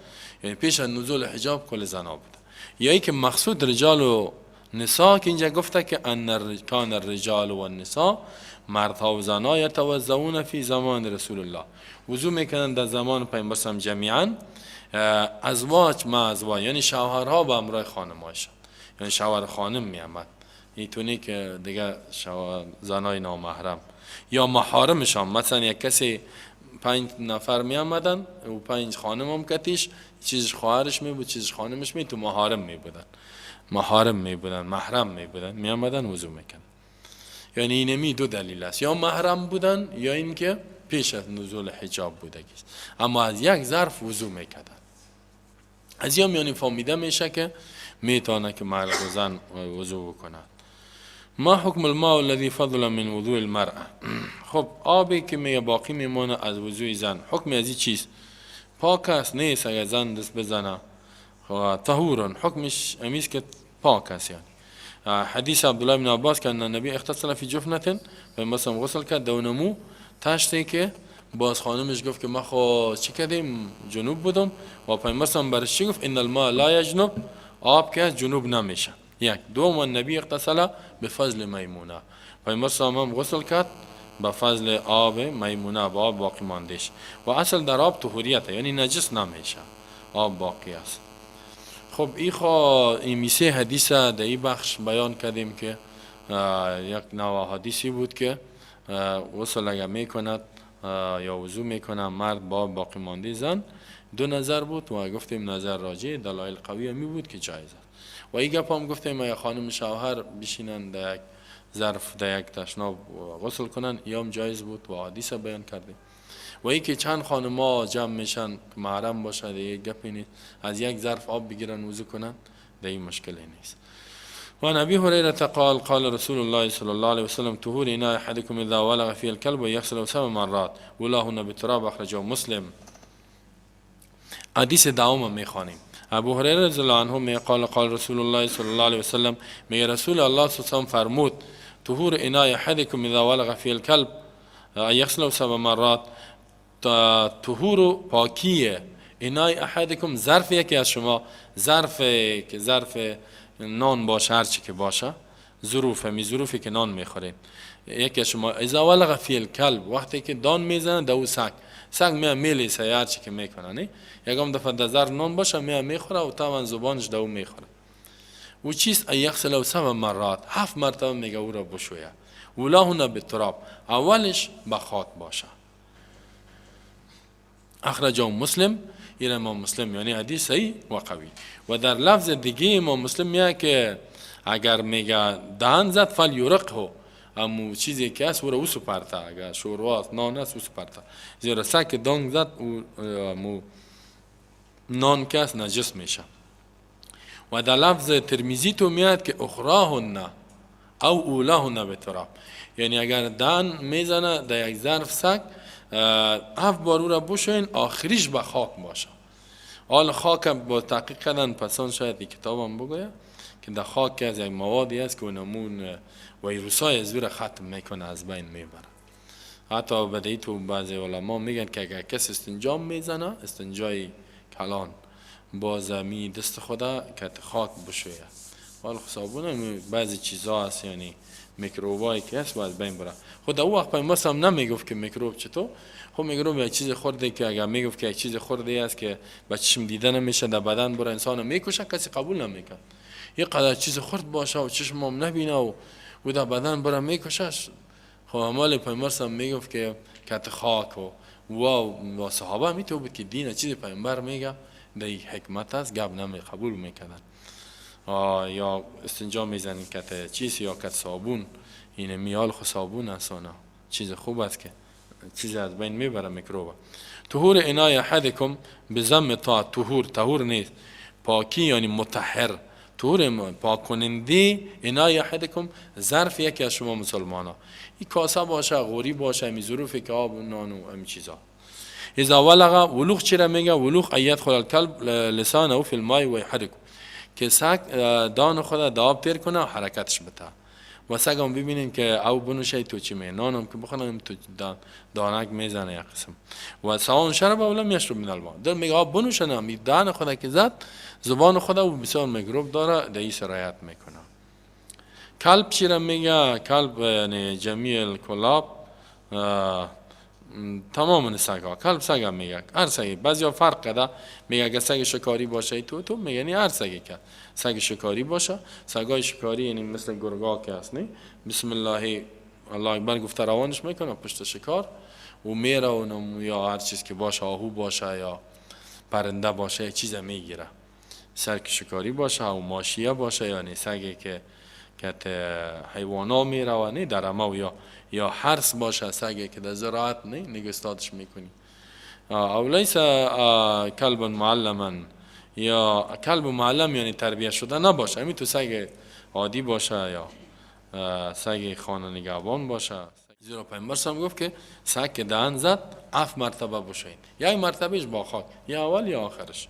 یعنی پیش از نزول حجاب کل زنا بوده. یا ای که مقصود رجال و نساء که اینجا گفته که ان کان الرجال و النساء، مردها و زنا یتوضؤون فی زمان رسول الله، وضو میکنن در زمان پیامبر صلی جمیعا، ازواج مع ازواج، یعنی شوهرها با همراه خانمهایشان، یعنی شوهر خانم میامد، اینطوری که دیگه زنای نامحرم یا محارمشان، مثلا یک کسی 5 نفر می آمدن و 5 خانم هم کتیش، چیزش خواهرش می بود، چیزش خانمش می، تو محارم می بودن، محارم می بودن، محرم می بودن، می آمدن وضو میکردن. یعنی اینمی دو دلیل است، یا محرم بودن یا اینکه پیش از نزول حجاب بودگی است، اما از یک ظرف وضو میکردن. از یا یعنی فهمیده میشه که میتونه که مرد و زن وضو بکنند. ما حكم الماء الذي فضل من وضوء المرأة؟ خب، آبی که میگه باقی میمانه از وضوی زن، حکم از این چیست؟ پاک است، نیست؟ اگر زن دست بزنه، خب، طهور، حکمش امیست که پاک است. یعنی حدیث عبدالله بن عباس که ان النبی اغتسل في جفنة، مثلا غسل کرد د اونمو تشتی که باز خانمش گفت که ما خو چی کردیم، جنوب بودم و پیامبر برش چی گفت؟ ان الماء لا يجنب، آب که جنوب نمیشه. یک. دوم، النبی اغتسل بفضل میمونه، پیامبر هم غسل کرد به فضل آب میمونه، با آب باقی ماندش. و اصل در آب طهوریت، یعنی نجس نمیشه، آب باقی است. خب، ای خو این سه حدیث در این بخش بیان کردیم که یک نوع حدیثی بود که غسل اگر میکند یا وضو میکنه مرد با باقی مانده زن، دو نظر بود و گفتیم نظر راجح، دلایل قوی می بود که جایز است. و این گپ هم گفتیم اگر خانم شوهر بشینن در یک ظرف، در یک تشناب غسل کنن، یا هم جایز بود و حدیث بیان کردیم. و ای که چند خانما جمع میشن که محرم باشه، دیگه گپی نیست، از یک ظرف آب بگیرن وضو کنن، در این مشکلی نیست. وعن ابي هريره قال قال رسول الله صلى الله عليه وسلم: طهور اناء احدكم اذا ولغ فيه الكلب يغسله سبع مرات، اولاهن بالتراب. اخرجه مسلم. حدیث دوم میخوانیم. ابو هریره رضی الله عنه می قال قال رسول الله صلى الله عليه وسلم، میگه رسول الله صلی الله علیه وسلم فرمود: طهور اناء احدكم اذا ولغ فيه الكلب يغسله سبع مرات. طهور، پاکیه، اناء احدكم، ظرف یکی از شما، ظرف که ظرف نان باشه، هر چی که باشه، ظروف، می ظروفی که نان میخورین، یکی از شما اذا ولغ فيه الكلب، وقتی که دان میزنه دو سگ، سگ می میلیسه، هر چی که میکنه، نه، یکم دفعه در ظرف نان باشه، می میخوره و طبعا زبانش دو میخوره و چیست، ان يغسله سبع مرات، هفت مرتبه میگه او را بشویه. اولاهن بالتراب، اولش به خاک باشه. اخرجه مسلم، این امام مسلم، یعنی حدیث صحیح و قوی. و در لفظ دیگه امام مسلم میگه که اگر میگه دهن زد، فلیرقه، امو چیزی که هست او را اوسو پرته، اگر شوروا است، نان است، اوسو پرته، زیرا سگ که دانگ زد، او امو نان که است نجس میشه. و در لفظ ترمذی تو میاد که اخراهن او اولاهن بالتراب، یعنی اگر دهن میزنه در یک ظرف سگ، هفت بار او را بشوین، آخریش به خاک باشه. حال خاک با تحقیق کردن پسان شاید این کتابم بگوید که در خاک از یک موادی است که اونمون ویروس های از را ختم میکنه، از بین میبره. حتی بدهی تو بعضی علما میگن که اگر کس استنجا میزنه، استنجای کلان، باز می دست خدا که خاک بشویه. حال صابون بعضی چیزا هست، یعنی میکروبایی که هست باید بین بره. خود او وقت پیامبر هم نمیگفت که میکروب چطور. خب، میکروب یک چیز خورده که اگر میگفت که یک چیز خورده است که با چشم دیده نمیشه، در بدن بره انسان میکشه، کسی قبول نمیکرد. یه قدر چیز خورد باشه و چشم هم نبینه و در بدن بره میکشه. خب، عمال پیامبر هم میگفت که کت خاک و صحابه می تو بود که دین چیز پیامبر میگه در حکمت است، گپ نمی قبول میکردن. یا استنجا میزنین کت چیز یا کت صابون، این میال خو صابون است، چیز خوب است که چیز از بین میبره میکروب. طهور اناء احدكم بضم طاء، طهور، طهور نیست، پاکی، یعنی مطهر، طهور، پاک کننده، اناء احدكم، ظرف یکی از شما مسلمان ها، این کاسه باشه، غوری باشه، می ظروفی که آب و نان و همین چیزا. اذا ولغ، ولوغ چرا میگه؟ ولوغ ان يدخل الكلب لسانه في الماء ويحركه، که سگ دان خود در آب تیر کنه و حرکتش بده. و سگ هم ببینین که او بنوشه تو چی می، نان هم که بخورن تو دانک میزنه یک قسم. و سواء شرب او لم يشرب من الماء، در میگه آب بنوشه نه، می دهن خود که زد، زبان خود و بسیار میکروب داره، در این سرایت میکنه. کلب چی را میگه؟ کلب یعنی جميع الكلاب، تمام سگ ها. کلب سگ هم میگه، هر سگی. بعضی فرق کرده، میگه اگه سگ شکاری باشه تو میگه، یعنی هر سگی که سگ شکاری باشه. سگای شکاری یعنی مثل گرگا که هست، نه، بسم الله الله اکبر گفته روانش میکنه پشت شکار و میره و یا هر چیز که باشه، آهو باشه یا پرنده باشه، یک چیز میگیره. سگ شکاری باشه و ماشیه باشه، یعنی سگی که حیوانا میره و نه در یا حرث باشه، سگی که در زراعت نه نگستادش میکنی. او ليس كلبا معلما، یا کلب معلم یعنی تربیت شده نباشه، همین تو سگ عادی باشه یا سگ خانه نگهبان باشه. زیرا پیامبر هم گفت که سگ که دهن زد 7 مرتبه بشوین، یک مرتبهش با خاک، یا اول یا آخرش.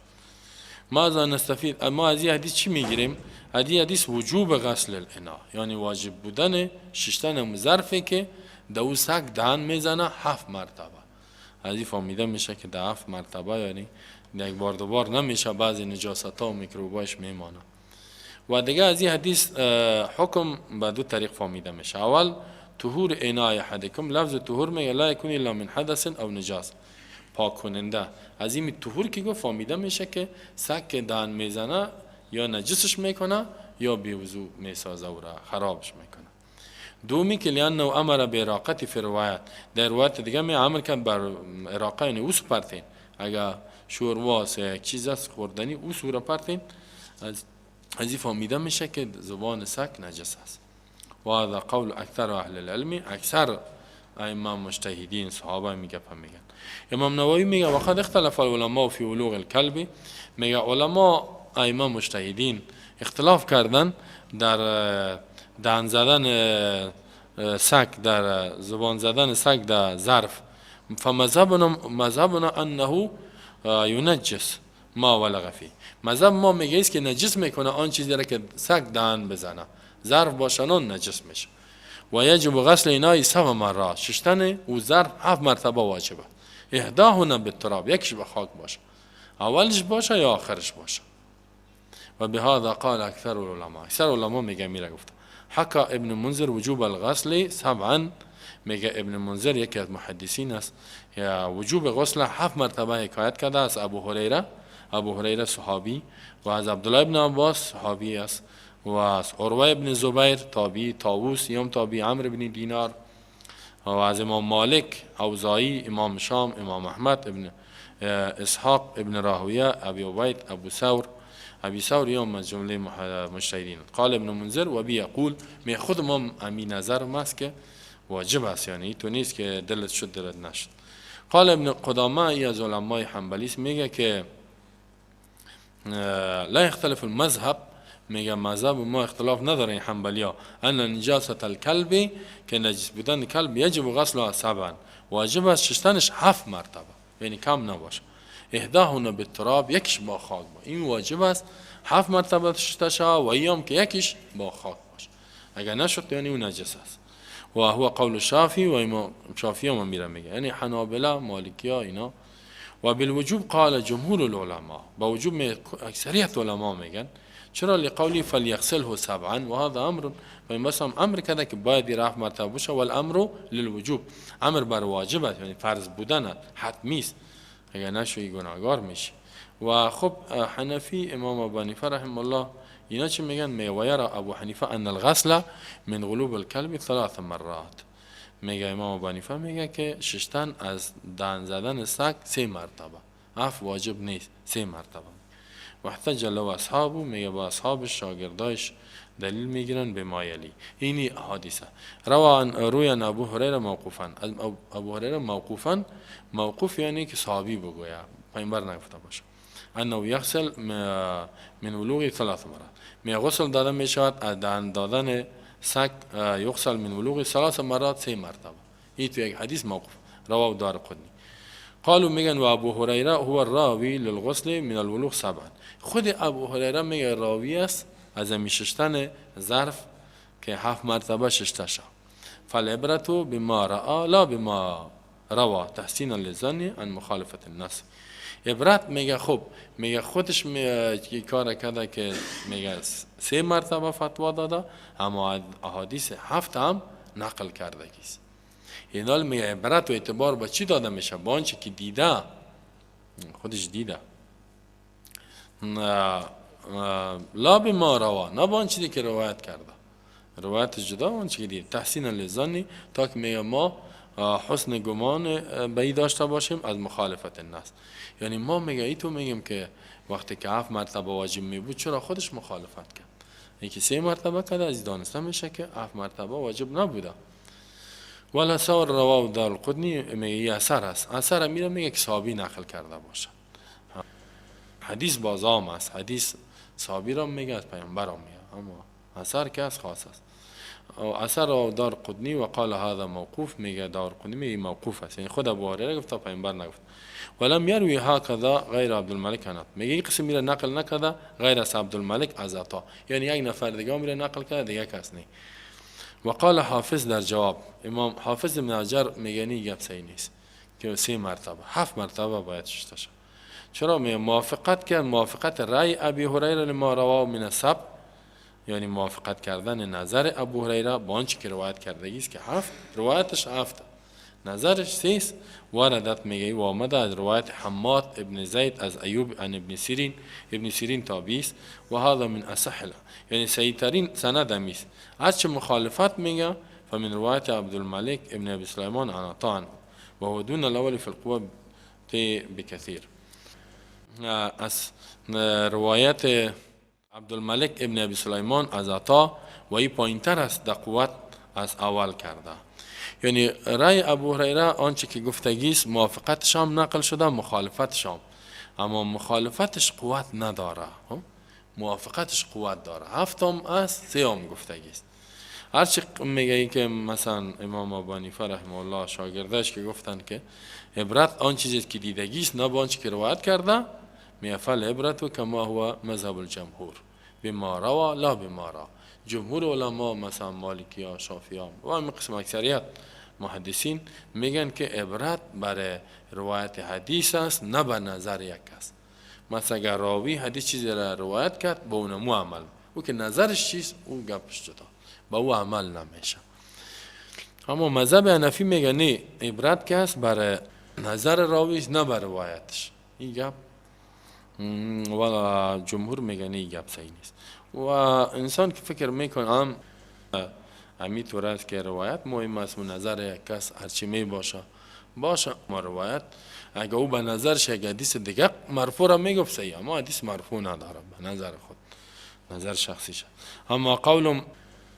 ما از نستفید، ما از این حدیث چی میگیریم؟ از این حدیث وجوب غسل الاناء، یعنی واجب بودن ششتن ظرفی که دو سگ دهن میزنه 7 مرتبه. از این فهمیده میشه که ده 7 مرتبه، یعنی یک بار دوبار نمیشه، بعضی نجاست ها و میکروباش میمانه. و دیگه از این حدیث حکم به دو طریق فهمیده میشه. اول طهور اناء احدکم، لفظ طهور میگه لا یکون الا من حدث او نجاس، پاک کننده. از این طهور که گفت فهمیده میشه که سگ که دهن میزنه یا نجسش میکنه یا بی وضو میسازه و را خرابش میکنه. دومی که لانه امر به فی روایت، در روایت دیگه می امر کرد بر اراقه، یعنی اوس پرتین، اگر شورواس یا یک چیز است خوردنی اوس را پرتین. از این فهمیده میشه که زبان سگ نجس است. و هذا قول اکثر اهل العلم، اکثر ائمه مجتهدین صحابه میگه میگن. امام نووی میگه وقد اختلف العلماء فی ولوغ الکلب، میگه علما ائمه مجتهدین اختلاف کردن در دهن زدن سگ، در زبان زدن سگ در ظرف. فمذهبنا مذهبنا انه ینجس ما ولغ فیه، مذهب ما میگه است که نجس میکنه آن چیزی را که سگ دهن بزنه، ظرف باشه نجس میشه. و یجب غسل اناء 7 مرات، ششتن و ظرف 7 مرتبه واجبه. احداهن بالتراب، یکیش به خاک باشه، اولش باشه یا آخرش باشه. و بهذا قال اکثر العلماء، اکثر علما میگه میره گفته. حکا ابن منذر وجوب الغسل 7، میگه ابن منذر یکی از محدثین است، یا وجوب غسل 7 مرتبه حکایت کرده از ابو هریره، ابو هریره صحابی، و از عبدالله ابن عباس صحابی است، و از عروه ابن زبیر تابعی، طاووس یم تابعی، عمرو بن دینار، و از امام مالک، اوزاعی، امام شام، امام احمد ابن اسحاق ابن راهویه، ابی عبید، ابو ثور، ابی ثور یم از جمله مجتهدین. قال ابن منذر و بی یقول، می خود امام امی نظر ماست که واجب است، یعنی تو نیست که دلت شد دلت نشد. قال ابن قدامه ای از علمای حنبلی میگه که لا یختلف المذهب، میگه مذهب ما اختلاف نداره حنبلی ها، ان نجاست الکلب، که نجس بودن کلب یجب غسلها 7، واجب است شستنش 7 مرتبه، یعنی کم نباشه. احداهن بالتراب، یکیش با خاک با، این واجب است 7 مرتبه شسته شود و ایام که یکیش با خاک باشه، اگر نشد یعنی اون نجس است. و هو قول شافعی، و امام شافعی هم میره میگه، یعنی حنابله، مالکی ها اینا. و بالوجوب قال جمهور العلماء، با وجوب اکثریت علما میگن. چرا؟ لقولی فلیغسله 7 و هذا امر، پیامبر هم امر کرده که باید 7 مرتبه باشه، والامر للوجوب، امر بر واجب است، یعنی فرض بودن حتمی است، اگر نشوی گناهگار میشی. و خب حنفی امام ابو حنیفه رحمه الله اینا چی میگن؟ میگه و یرا ابو حنیفه ان الغسل من غلوب الکلب 3 مرات، میگه امام ابو حنیفه میگه که ششتن از دهن زدن سگ 3 مرتبه، 7 واجب نیست، 3 مرتبه. و احتج له اصحابه، میگه با اصحابش شاگردایش دلیل میگیرن به مایلی اینی حادثه. روا روی عن ابو هریره موقوفا، ابو هریره موقوفا، موقوف یعنی که صحابی بگویا، پیامبر نگفته باشه. انه یغسل من ولوغ 3 مرات، می غسل داده میشود از دهن دادن سگ، یغسل من ولوغ 3 مرات، 3 مرتبه. این تو یک حدیث موقوف رواه دارقطنی. قالوا میگن و ابو هریره هو الراوی للغسل من الولوغ 7، خود ابو هریره میگه راوی است از ششتن ظرف که 7 مرتبه ششته شد. فالعبرة بما رأى لا بما روا تحسینا للظن عن مخالفة النص. عبرت میگه خب میگه خودش میگه کار کرده که میگه 3 مرتبه فتوا داده، اما احادیث 7 هم نقل کرده کیست. اینال میگه عبرت و اعتبار با چی داده میشه؟ با آنچه که دیده، خودش دیده. لا بما روا، نه با آن چیزی که روایت کرده، روایت جدا، آنچه که دیده. تحسین للظن، تا که میگه ما حسن گمان به ای داشته باشیم از مخالفت النص. یعنی ما میگه ای تو میگیم که وقتی که 7 مرتبه واجب می بود چرا خودش مخالفت کرد؟ یکی 3 مرتبه کرده، از دانسته میشه که 7 مرتبه واجب نبوده. ولا ثور رواه دارقطنی، میگه یه اثر است، اثر میره میگه که صحابی نقل کرده باشه. حدیث بازام است، حدیث صحابی را میگه، از پیامبر را میگه، اما اثر که از خاص است. اثر دار قطنی و قال هذا موقوف. میگه دار قطنی میگه موقوف است، یعنی خود ابو هریره گفت، پیامبر نگفت. ولم يروي هكذا غیر عبدالملک عن عطا. میگه این قسم میره نقل نکرده غیر از عبدالملک از عطا، یعنی یک نفر دیگه میره نقل کرده، دیگه کس نی. وقال حافظ در جواب، امام حافظ ابن حجر میگه نی، گپ صحیح نیست که سه مرتبه، هفت مرتبه باید شسته شد. چرا؟ میگه موافقت کرد، موافقت رأی ابی هریره لما رواه من السبع، یعنی موافقت کردن نظر ابو هریره با آنچه که روایت کردگی است که هفت، روایتش هفت، نظرش سه است. وردت میگه و آمده از روایت حماد ابن زید از ایوب عن ابن سیرین، ابن سیرین تابعی است، و هذا من اصح، یعنی صحیح ترین سند همی است. هرچه مخالفت میگه فمن روایت عبدالملک ابن ابی سلیمان عن عطا عنه وهو دون الاول في القوة بكثير. از روایت عبدالملک ابن ابی سلیمان از عطا و این پایینتر است در قوت از اول کرده. یعنی رای ابو هریره آنچه که گفتگی است، موافقتش هم نقل شده، مخالفتش هم، اما مخالفتش قوت نداره، موافقتش قوت داره. هفتم است، سه گفتگی است. هرچی میگه که مثلا امام ابو حنیفه رحمه الله، شاگردش که گفتن که عبرت آن چیزی که دیدگی است، نه با آنچه که روایت کرده، میگه فالعبرة كما هو مذهب الجمهور بما روى لا بما رأى. جمهور علما، مثلا مالکی ها، شافعی ها و همین قسم اکثریت محدثین، میگن که عبرت برای روایت حدیث است، نه به نظر یک کس. مثلا اگر راوی حدیث چیزی را روایت کرد، با اونمو عمل، او که نظرش چیست او گپش جدا، با او عمل نمیشه. اما مذهب حنفی میگه نه، عبرت که است برای نظر راوی، نه بر روایتش. این گپ و جمهور میگه نه، این گپ صحیح نیست. و انسان که فکر میکنه هم همی طور است که روایت مهم است و نظر یک کس هرچی می باشه باشه، ما روایت اگه او به نظرش یک حدیث دیگه مرفوع را میگفت صحیح، اما حدیث مرفوع نداره، به نظر خود، نظر شخصیش. اما قول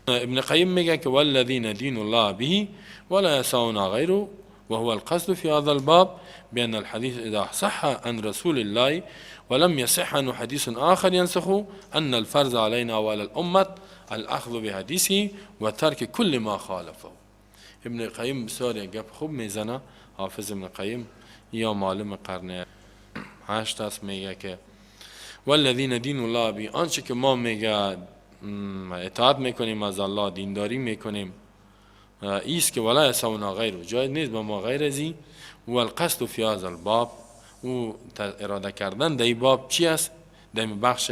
ابن قیم میگه که والذي ندين الله به ولا يسعنا غيره وهو القصد في هذا الباب بأن الحديث إذا صح عن رسول الله ولم يصح عنه حديث آخر ينسخه أن الفرض علينا وعلى الأمة الأخذ بحديثه وترك كل ما خالفه. ابن قیم بسیار یک گپ خوب میزنه. حافظ ابن قیم یا معلم قرن هشت است. میگه که والذي ندين الله به، آنچه که ما میگه اطاعت میکنیم از الله، دینداری میکنیم، ایست که ولا يسعنا غيره، جای نیست به ما غیر ازی. و القصد في هذا الباب، او اراده کردن در این باب چی است؟ در این بخش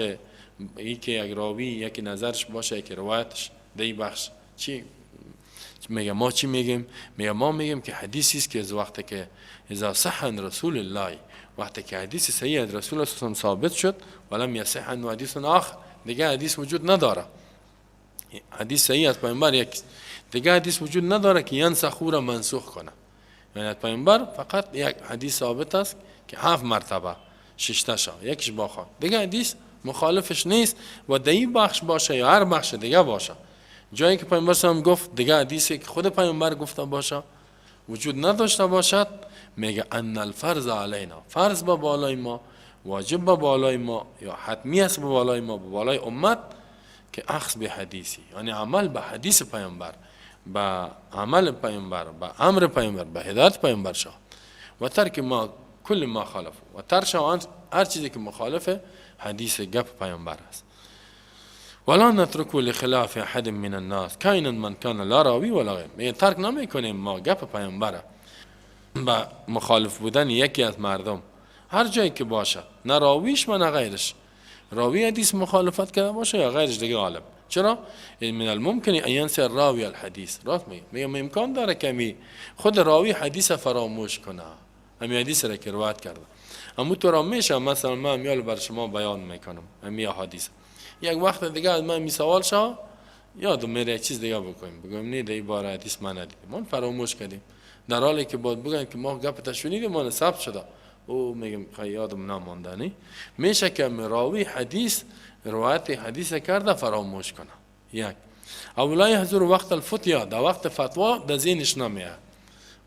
ای که یک راوی یکی نظرش باشه، یکی روایتش، در این بخش چی میگه؟ ما چی میگیم؟ میگه ما میگیم که حدیثی است که از وقتی که اذا صح عن رسول الله، وقتی که حدیث صحیح از رسول الله ثابت شد، ولم يصح عنه حدیث آخر، دیگه حدیث وجود نداره، حدیث صحیح از پیامبر یک، دیگه حدیث وجود نداره که ينسخه را منسوخ کنه. یعنی از پیامبر فقط یک حدیث ثابت است که هفت مرتبه ششته شد، یکیش با خاک، دیگه حدیث مخالفش نیست. و در این بخش باشه یا هر بخش دیگه باشه، جایی که پیامبر هم گفت، دیگه حدیثی که خود پیامبر گفته باشه وجود نداشته باشد، میگه ان الفرض علينا، فرض به بالای ما، واجب به بالای ما یا حتمی است به بالای ما، به بالای امت که اخذ به حدیثه، یعنی عمل به حدیث پیامبر، به عمل پیامبر، به امر پیامبر، به هدایت پیامبر شد و ترک ما كل ما خالف و ترک هر چیزی که مخالف حدیث گپ پیامبر است. ولا نترك لخلاف احد من الناس كائنا من كان لا راوي ولا غير. میگه ترک نمیکنیم ما گپ پیامبره با مخالف بودن یکی از مردم، هر جایی که باشه، نه راویش و نه غیرش، راوی حدیث مخالفت کرده باشه یا غیرش دیگه عالم. چرا؟ من الممكن ان ينسى الراوي الحديث. راست میگه، میگه امکان داره که خود راوی حدیث فراموش کنه، همی حدیث را که روایت کرده. اما تو را میشه، مثلا من میال بر شما بیان میکنم همی حدیث، یک وقت دیگه از من می سوال شا، یادم میره یک چیز دیگه بکنیم، بگم نه، در باره حدیث من ندیدیم، من فراموش کردیم، در حالی که باید بگن که ما گپ شنیدیم، ما ثبت شده، او میگم خیلی یادم نمانده. نی، میشه که راوی حدیث روایت حدیث کرده فراموش کنه. یک او لا يحضر وقت الفتيا، در وقت فتوا در ذهنش نمیاد،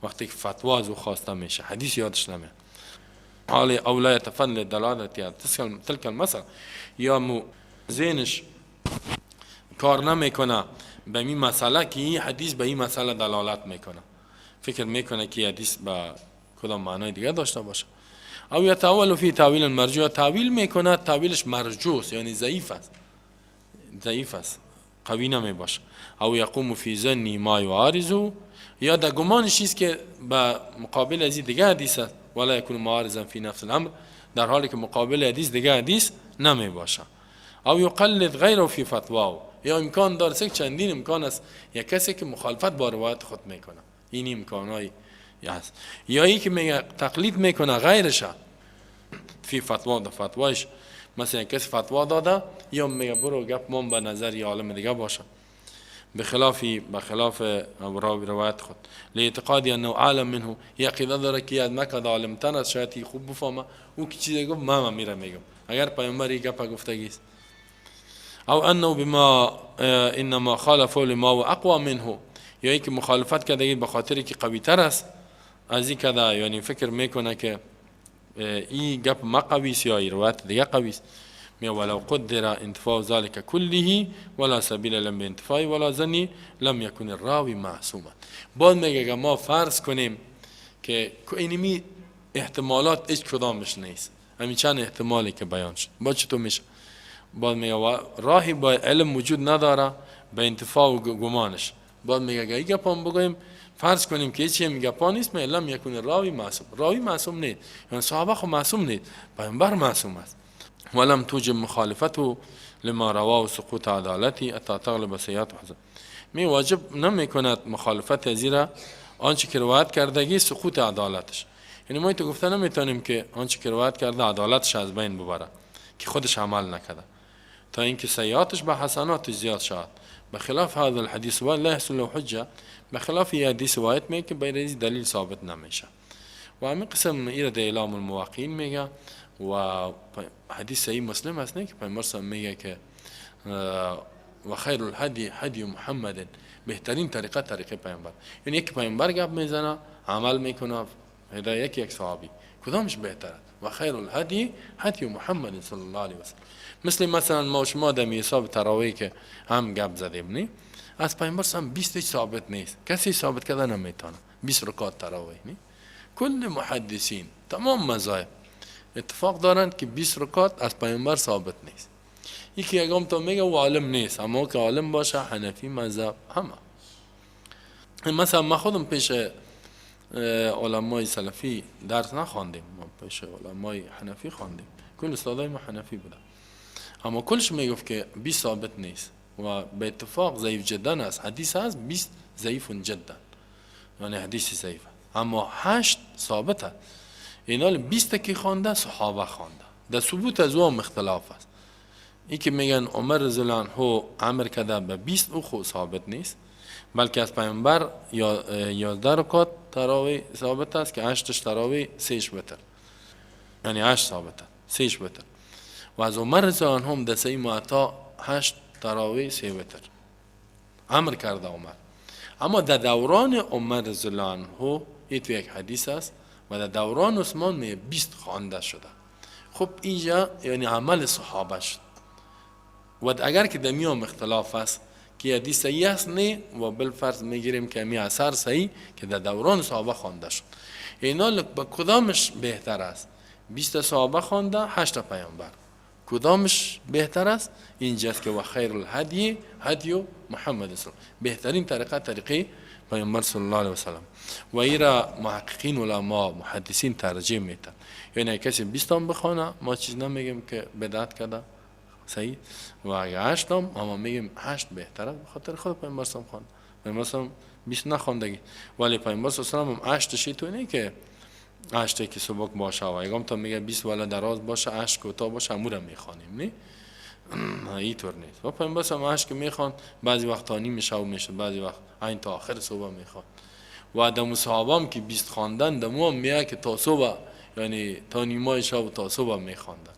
وقتی که فتوا از او خواسته میشه حدیث یادش نمیاد. حال او لا يتفطن لدلالة تلك المسألة، یا مو ذهنش کار نمیکنه. به این مسئله که این حدیث به این مسئله دلالت میکنه، فکر میکنه که حدیث به کدام معنای دیگه داشته باشه. او یتأول فی تأویل مرجوح، تأویل میکنه، تأویلش مرجوح، یعنی ضعیف است، ضعیف است، قوی نمی باشه. او یقوم فی ظنی ما یعارض، یا در گمانش است که به مقابل از دیگه حدیث است، ولا یکون معارضا فی نفس الامر، در حالی که مقابل حدیث دیگه حدیث نمی باشه. او یقلد غیره فی فتواه، یا امکان داره، چندین امکان است، یا کسی که مخالفت با روایت خود میکنه، این امکانای هست، یا ای که میگه تقلید میکنه غیرش فی فتوا، در فتوایش. مثلا کسی فتوا داده، یا میگه برو گپ من به نظر یه عالم دیگه باشه، بخلاف روایت خود، لاعتقاد انه اعلم منه، یه عقیده داره که از مکه عالم تر است، شاید خوب بفهمه، او که چیزی گفت ما میره میگم اگر پیامبر این گپ گفتگی است. او انه بما انما خالف لما هو اقوى منه، یا اینکه مخالفت کرده به خاطر که قوی تر است از این کده، یعنی فکر میکنه که این گپ ما قوی است یا این روایت دیگه قوی است. می ولو قدر انتفاء ذلك كله ولا سبیل لم بانتفاء ولا ظنی لم يكن الراوی معصوما. باز میگه اگه ما فرض کنیم که اینمی احتمالات هیچ کدامش نیست، همین چند احتمالی که بیان شد، با چطور میشه؟ باز میگه راهی با علم وجود نداره به انتفاع و گمانش. باز میگه اگه این گپ هم بگوییم، فرض کنیم که هیچ هم گپا نیست، می لم یکون راوی معصوم، راوی معصوم نیست، یعنی صحابه خو معصوم نیست، پیامبر معصوم است. ولم توجب مخالفته لما رواه سقوط عدالتی حتی تغلب سیئات حسن، می واجب نمی کند مخالفت زیرا آنچه که روایت کردگی سقوط عدالتش، یعنی ما تو گفته نمیتونیم که آنچه که روایت کرده عدالتش از بین ببره که خودش عمل نکرده، تا اینکه سیئاتش به حسناتش زیاد شود. بخلاف هذا الحديث لا يحصل له حجة، بخلاف یه حدیث روایت میگه که به دلیل ثابت نمیشه. و همین قسم ایره در اعلام الموقعین میگه و حدیث صحیح مسلم هست، نه که پیامبر میگه که و خیر الهدی هدی محمد، بهترین طریقه طریقه پیامبر، یعنی یک پیامبر گپ میزنه عمل میکنه، هدایت یک صحابی کدامش بهتره؟ و خیر الهدی هدی محمد صلی الله علیه وسلم. مثل مثلا ما شما در حساب تراویح که هم گپ زدیم، نه از پیامبر هم 20 ثابت نیست، کسی ثابت کرده نمیتونه 20 رکعت تراویح. نه کل محدثین تمام مذاهب اتفاق دارند که 20 رکعت از پیامبر ثابت نیست. یکی یگام تا میگه او عالم نیست، اما که عالم باشه حنفی مذهب همه. مثلا ما خودم پیش علمای سلفی درس نخواندیم، ما پیش علمای حنفی خواندیم، کل استادای ما حنفی بودن، اما کلش میگفت که 20 ثابت نیست و به اتفاق ضعیف جدا است. حدیث هست 20 ضعیف جدا، یعنی حدیث ضعیف، اما 8 ثابت است. اینا 20 کی خوانده؟ صحابه خوانده. در ثبوت از او هم اختلاف است. این که میگن عمر رضی الله عنه امر کرده به 20، او خو ثابت نیست، بلکه از پیامبر یا 11 رکعت تراویح ثابت است که 8 تراویح 3 وتر، یعنی 8 ثابت است 3 وتر. و از عمر رضی الله عنه هم در صحیح موطا 8 تراویح 3 وتر امر کرده عمر. اما در دوران عمر رضی الله عنه این تو یک حدیث است و در دوران عثمان می 20 خوانده شده. خب اینجا یعنی عمل صحابه شد و اگر که در میان اختلاف است که حدیث صحیح است نه، و بالفرض میگیریم که می اثر صحیح که در دوران صحابه خوانده شد، اینا به کدامش بهتر است؟ 20 صحابه خوانده، 8 پیامبر، کدامش بهتر است؟ اینجاست که و خیر الهدی هدی محمد صلی، بهترین طریقه طریقه پیامبر صلی الله علیه وسلم. و ایرا محققین، علما، محدثین ترجیح میتن. یعنی کسی 20 هم بخوانه ما چیز نمیگیم که بدعت کرده، صحیح، و اگه 8 هم اما میگیم 8 بهتره، به خاطر خود پیامبر صلی خوانده. پیامبر صلی 20 نخوندگی، ولی پیامبر صلی الله علیه و 8 تو نه که 8 که سبک باشه و یگام تا میگه 20 ولا دراز باشه 8 کوتاه باشه امورا میخوانیم، نه اینطور نیست. و پیامبر صلی 8 که میخوان بعضی وقت تا نیم شب میشه، بعضی وقت عین تا آخر صبح میخوان. و دم صحابه هم که 20 خواندن دمو هم میگه که تا صبح، یعنی تا نیمای شب و تا صبح میخواندن.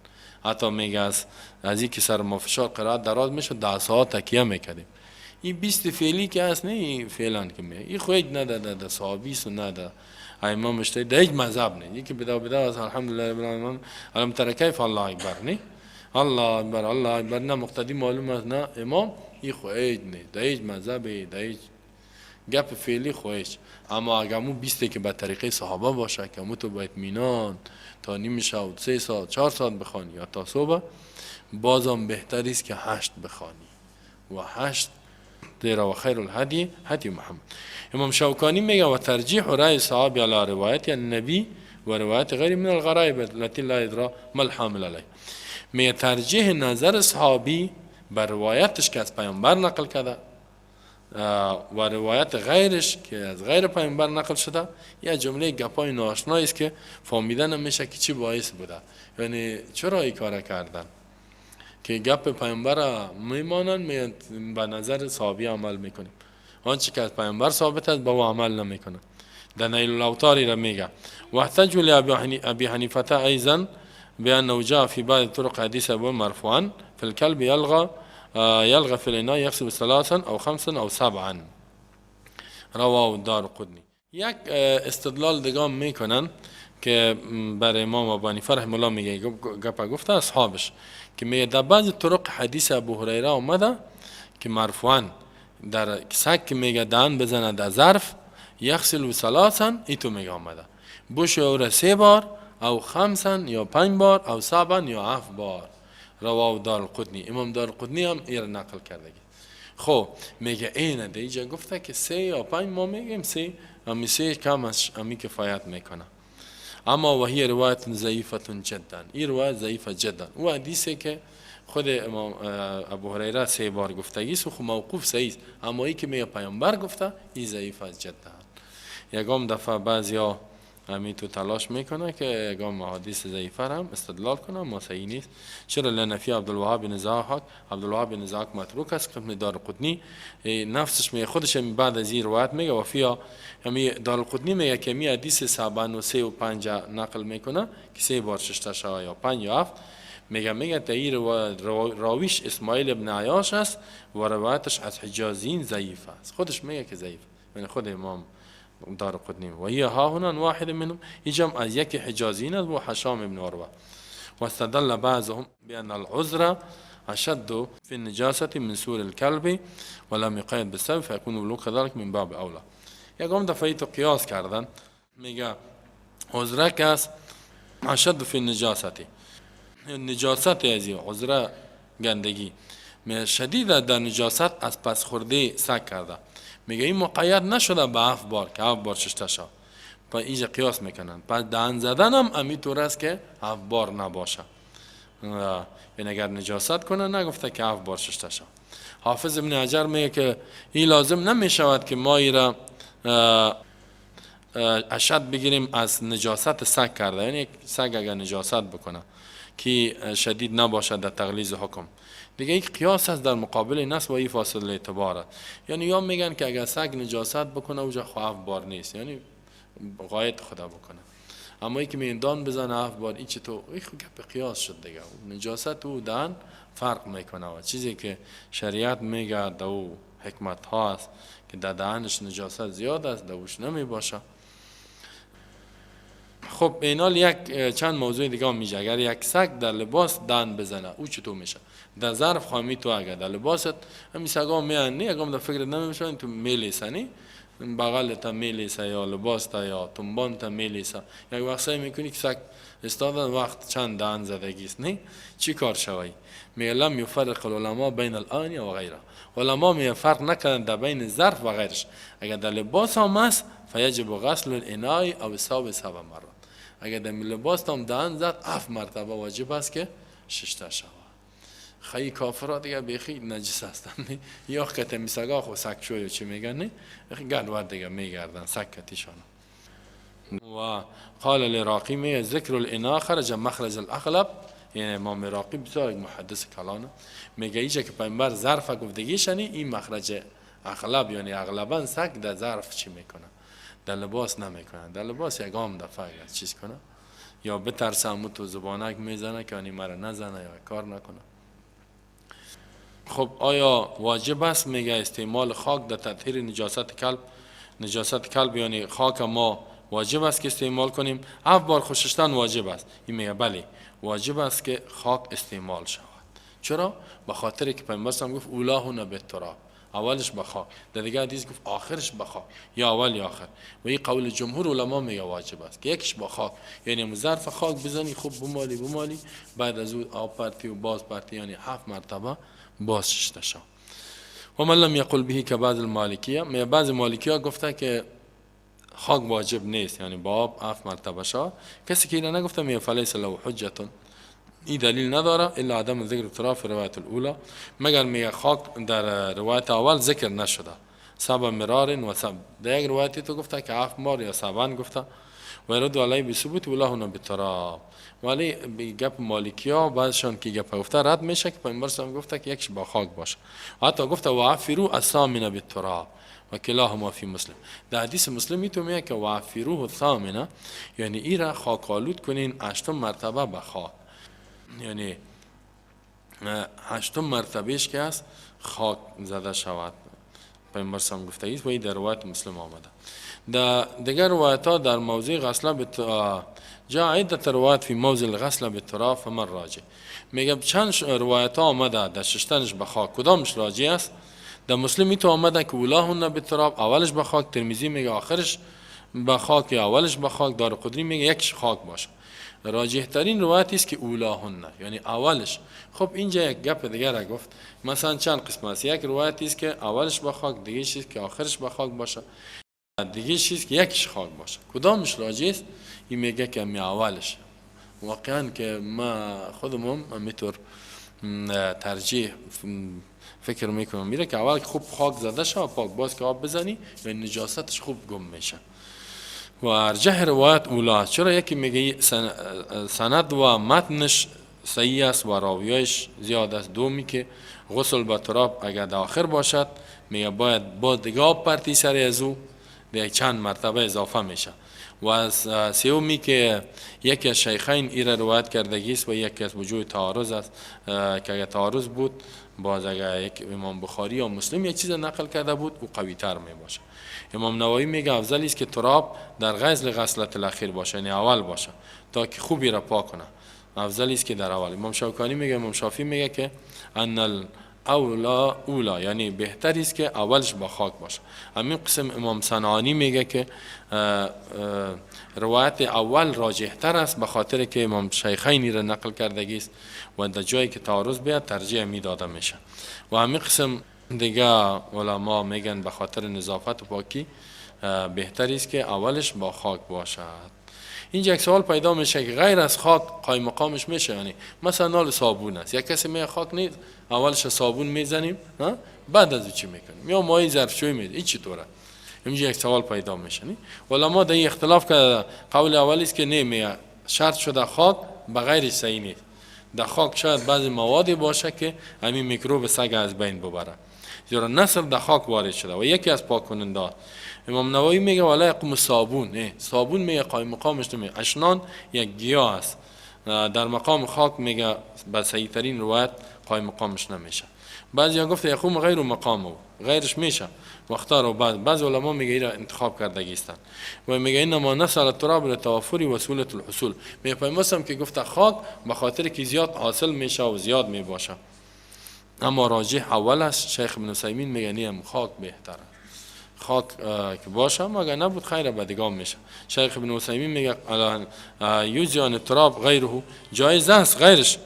حتی میگه از این که سر ما فشار قرائت دراز میشه 10 ساعت تکیه میکردیم. این 20 فعلی که هست نه، این فعلا که میگه این خو هیچ نه ده صحابی است و نه ده ائمه مجتهد، ده هیچ مذهب نه. یکی بدا بدا از الحمدلله رب العالمین الم تر کیف الله اکبر نه. الله اکبر، الله اکبر، نه مقتدی معلوم است نه امام. این خو هیچ نیست در هیچ مذهبی، در هیچ گپ فعلی خو هیچ. اما اگر مو 20 که به طریقه صحابه باشه که مو تو با اطمینان تا نیم شب، 3 ساعت، 4 ساعت بخوانی یا تا صبح، بازم بهتر است که 8 بخوانی و 8، زیرا و خیر الهدی هدی محمد. امام شوکانی میگه و ترجیح رأی الصحابي على روایت النبی و روایت غیر من الغرائب التي لا يدرى ما الحامل علیه. میگه ترجیح نظر صحابی بر روایتش که از پیامبر نقل کرده و روایت غیرش که از غیر پیامبر نقل شده، یه جمله گپای ناآشنایی است که فهمیده نمیشه که چی باعث بوده، یعنی چرا این کار کردن که گپ پیامبر میمانن، به نظر صحابی عمل میکنیم، آنچه که از پیامبر ثابت است با او عمل نمیکنن. در نیل الاوطار را میگه واحتجوا لأبي حنيفة أيضا بأنه جاء في بعض طرق حديث أبو مرفوعا في الكلب يلغ في الإناء يغسل ثلاثا أو خمسا أو سبعا، رواه الدارقطنی. یک استدلال دیگه میکنن که برای امام ابو حنیفه رحمه الله میگه گپ گفته اصحابش که میگه در بعض طرق حدیث ابو هریره آمده که مرفوعا در سگ که میگه دهن بزنه در ظرف، یغسل ثلاثا، ایتو میگه آمده بشوی او را سه بار او خمسا یا پنج بار او سبعا یا هفت بار، رواه دارقطنی. امام دارقطنی هم این نقل کرده. خب میگه اینه دیگه گفته که سه یا پنج، ما میگیم سه، امی سه کم است، امی کفایت میکنه. اما و هي روایت ضعیفه جدا، این روایت ضعیفه جدا. او حدیثه که خود امام ابو هریره سه بار گفتگی است، خو موقوف صحیح است، اما ای که میگه پیامبر گفته، این ضعیف است جدا. یگام دفعه بعضیا همی تو تلاش میکنه که یگام حدیث ضعیفه هم استدلال کنه، ما صحیح نیست. چرا؟ لان فی عبدالوهاب بن ضحاک، عبدالوهاب بن ضحاک متروک است. قسم دارقطنی نفسش میگه، خودش بعد از این روایت میگه و فیا همی دارقطنی میگه که می حدیث سبعا و سه و پنج نقل میکنه که سه بار ششته شوه یا پنج یا هفت، میگه تا راویش اسماعیل ابن عیاش است و روایتش از حجازین ضعیف است. خودش میگه که ضعیف، یعنی خود امام دارقطنی. و هي ها هنا واحد منهم، اینجام از یک حجازین است و هشام ابن عروه. واستدل بعضهم بأن العذرة أشد في النجاسة من سور الكلب ولم يقيد بالسبع فيكون بلوغ ذلك من باب أولى. یکم دفعه تو قیاس کردن، میگه عذره که است اشد في النجاسة، نجاست ازی عذره گندگی می شدید در نجاست از پس خورده سگ کرده. میگه این مقید نشده به هفت بار که هفت بار ششته شد. پس اینجا قیاس میکنن، پس دهن زدن هم امی طور است که هفت بار نباشه، یعنی اگر نجاست کنه نگفته که هفت بار ششته شد. حافظ ابن حجر میگه که این لازم نمیشود که ما ای را اشد بگیریم از نجاست سگ کرده، یعنی سگ اگر نجاست بکنه که شدید نباشد در تغلیظ حکم. دیگه یک قیاس است در مقابل نص و این فاصله اعتبار. یعنی یا میگن که اگر سگ نجاست بکنه اوجا خو هفت بار نیست، یعنی غایت خدا بکنه، اما که میگن دان بزنه هفت بار، این چطور؟ این خو گپ قیاس شد دیگه. نجاست و دهن فرق میکنه و چیزی که شریعت میگه دو حکمت ها است که در دهنش نجاست زیاد است، دوش نمی باشه. خب اینال یک چند موضوع دیگه هم میشه. اگر یک سگ در لباس دهن بزنه او چطور میشه؟ در ظرف خامی تو اگر در لباست همین سگا میان نه، اگه در فکر نمیشه تو میلیسه، بغل تا میلیسه یا لباس تا یا تنبان تا میلیسه، یک وقت سعی میکنی که سگ استادن وقت چند دهن زدگی است، نه چی کار شوی؟ میگه لم یفرق العلماء بین الآنیة و غیره. علما می فرق نکردن در بین ظرف و غیرش. اگر در لباس هم است فیجب غسل الاناء او الثوب سبع مرات. اگر در لباس هم دهن زد، هفت مرتبه واجب است که ششته شود. خیلی کافرها دیگه بیخی نجس هستن، یا که میسگا خو سگ شوی چی میگن، نه گل دیگه میگردن سگ کتیشان. و قال العراقی می ذکر الاناء خرج مخرج الاغلب، یعنی امام عراقی بسیار یک محدث کلانه، میگه ایجا که پیامبر ظرف گفتگی شنی، این مخرج اغلب، یعنی اغلبا سگ در ظرف چی میکنه، در لباس نمیکنه. در لباس یگام دفعه اگر چیز کنه یا بترسه تو زبانک میزنه که یعنی مرا نزنه یا کار نکنه. خب آیا واجب است میگه استعمال خاک در تطهیر نجاست کلب؟ نجاست کلب یعنی خاک ما واجب است که استعمال کنیم؟ هفت بار خو ششتن واجب است. این میگه بله. واجب است که خاک استعمال شود. چرا؟ به خاطر که پیامبر گفت اولاهن بالتراب، اولش به خاک، در دیگه حدیث گفت آخرش به خاک، یا اول یا آخر. و این قول جمهور علما میگه واجب است که یکش با خاک، یعنی ظرف خاک بزنی خوب بمالی بمالی، بعد از او آب پرتی و باز پرتی، یعنی 7 مرتبه باز ششته شد. و من لم یقل به که بعض المالکیه، می بعض مالکیه گفته که خاک واجب نیست، یعنی با آب 7 مرتبه شد. کسی که اینو نگفته می فلیس له حجت، این دلیل نداره الا عدم ذکر تراب فی روایت الاولى، مگر میگه خاک در روایت اول ذکر نشده، سبع مرار و سبع. در یک روایتی تو گفته که 7 بار یا 7 گفته. و رد علی بثبوت ولاهن بالتراب. ولی گپ مالکیا بعضشان که گپ گفته رد میشه که پیامبر صلی گفته که یکش با خاک باشه، حتی گفته وعفروا الثامنه بالتراب و کلاهما فی مسلم. در حدیث مسلم تو میگه که وعفروه الثامنه، یعنی ایرا خاک آلود کنین 8 مرتبه به خاک، یعنی 8 مرتبهش که است خاک زده شود. پیامبر صلی گفته است و این در روایت مسلم آمده. در دیگر روایت ها در موضوع غسل جاء عدة روایت فی موضع الغسل بالتراب فما الراجح. میگه چند روایت ها آمده در ششتنش به خاک، کدامش راجح است؟ در مسلم تو آمده که اولاهن بالتراب، اولش به خاک. ترمذی میگه آخرش به خاک یا اولش به خاک. دارقطنی میگه یکش خاک باشه. راجح ترین روایت است که اولاهن، یعنی اولش. خب اینجا یک گپ دیگر را گفت، مثلا چند قسم است. یک روایت است که اولش به خاک، دیگه چیز که آخرش به خاک باشه، دیگه چیز که یکش خاک باشه. کدامش راجح است؟ این میگه که می اولش. واقعا که ما خودمون میتور ترجیح فکر میکنم میره که اول خوب خاک زده شه و پاک، باز که آب بزنی و نجاستش خوب گم میشه. و ارجح روایت اولا. چرا؟ یکی میگه سند و متنش صحیح است و راویایش زیاد است. دومی که غسل با تراب اگر در آخر باشد میگه باید با دیگه آب پرتی سر از او دیگه چند مرتبه اضافه میشه. و سومی که یکی از شیخین ایره روایت کردگی است و یکی از وجوه تعارض است که اگر تعارض بود باز اگر یک امام بخاری یا مسلم یک چیز نقل کرده بود او قوی تر می باشه. امام نووی میگه افضل است که تراب در غسل غسلت الاخیر باشه، یعنی اول باشه تا که خوبی را پاک کنه. افضل است که در اول. امام شوکانی میگه، امام شافعی میگه که ان اولا اولا، یعنی بهتر است که اولش با خاک باشه. همین قسم امام صنعانی میگه که روایت اول راجح تر است به خاطر که امام شیخینی را نقل کردگی است و در جایی که تعارض بیاد ترجیح میداده میشه. و همین قسم دیگه علما میگن به خاطر نظافت و پاکی بهتر است که اولش با خاک باشد. اینجا یک سوال پیدا میشه که غیر از خاک قایم مقامش میشه، یعنی مثلا نال صابون است، یک کسی میگه خاک نیست، اولش صابون میزنیم بعد از او چی میکنیم، یا مایع ظرفشویی میزنیم، این چطوره؟ اینجا یک سوال پیدا میشه. علما در این اختلاف کرده. قول اولی است که نه، میگه شرط شده خاک بغیر صحیح نیست، در خاک شاید بعضی موادی باشه که همین میکروب سگ از بین ببره، زیرا نسل در خاک وارد شده و یکی از پاک کننده. امام نووی میگه ولا یقوم صابون، نه صابون میگه قایم مقامش نمیگه. اشنان یک گیاه است، در مقام خاک میگه به صحیح ترین روایت قایم مقامش نمیشه. بعضی ها گفت یقوم غیر مقامه، غیرش میشه. واختار بعض علما میگه ایرا انتخاب کردگی هستند و میگه انما نسل التراب لتوفر وسهوله الحصول. میگه پیامبر که گفت خاک به خاطر که زیاد حاصل میشه و زیاد میباشه، اما راجح اول است. شیخ ابن عثیمین میگه نیم خاک بهتره، خاک که باشه، مگر نبود خیر بدگام میشه. شیخ ابن عثیمین میگه یجزی عن التراب غیره، جایز است غیرش.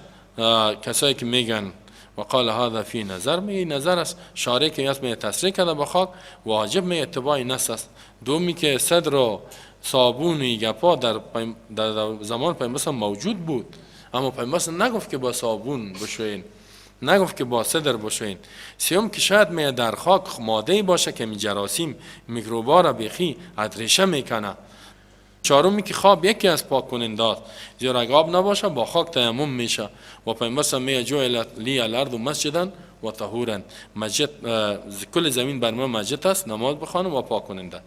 کسایی که میگن و قال هذا فی نظر، میگه نظر است، شارع که است میگه تصریح کرده با خاک واجب، میگه اتباع نص است. دومی که سدر و صابون گپا در زمان پیامبر موجود بود، اما پیامبر نگفت که با صابون بشوین، نگفت که با سدر بشوین. سیوم که شاید می در خاک ماده باشه که می جراثیم میکروبا را بیخی ریشه میکنه. چهارمی که خواب یکی از پاک کننده است، زیرا اگه آب نباشه با خاک تیمم میشه و پیامبر میگه جعلت لی الارض مسجدا و طهورا، مسجد کل زمین بر ما مسجد است، نماز بخوانم و پاک کننده.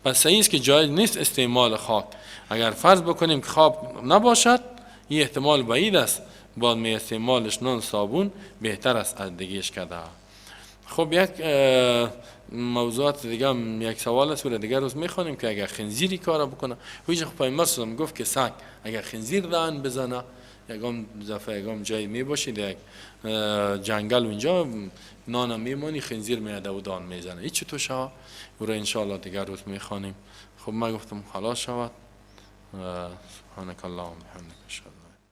پس صحیح است که جایز نیست استعمال خاک. اگر فرض بکنیم که خواب نباشد، این احتمال بعید است، باز می استعمالش نان صابون بهتر است از دیگهش کرده. خب یک موضوعات دیگه هم یک سوال است و دیگر روز میخوانیم که اگر خنزیری کار بکنه، هیچ خب پیامبر گفت که سگ اگر خنزیر دهن بزنه یگام دفعه یگام جای می باشید، یک جنگل اونجا نان میمانی، خنزیر میاده و دان میزنه. این چطور شود؟ او را انشاءالله دیگر روز میخوانیم. خب، من گفتم خلاص شود. سبحانك اللهم وبحمدك اشهد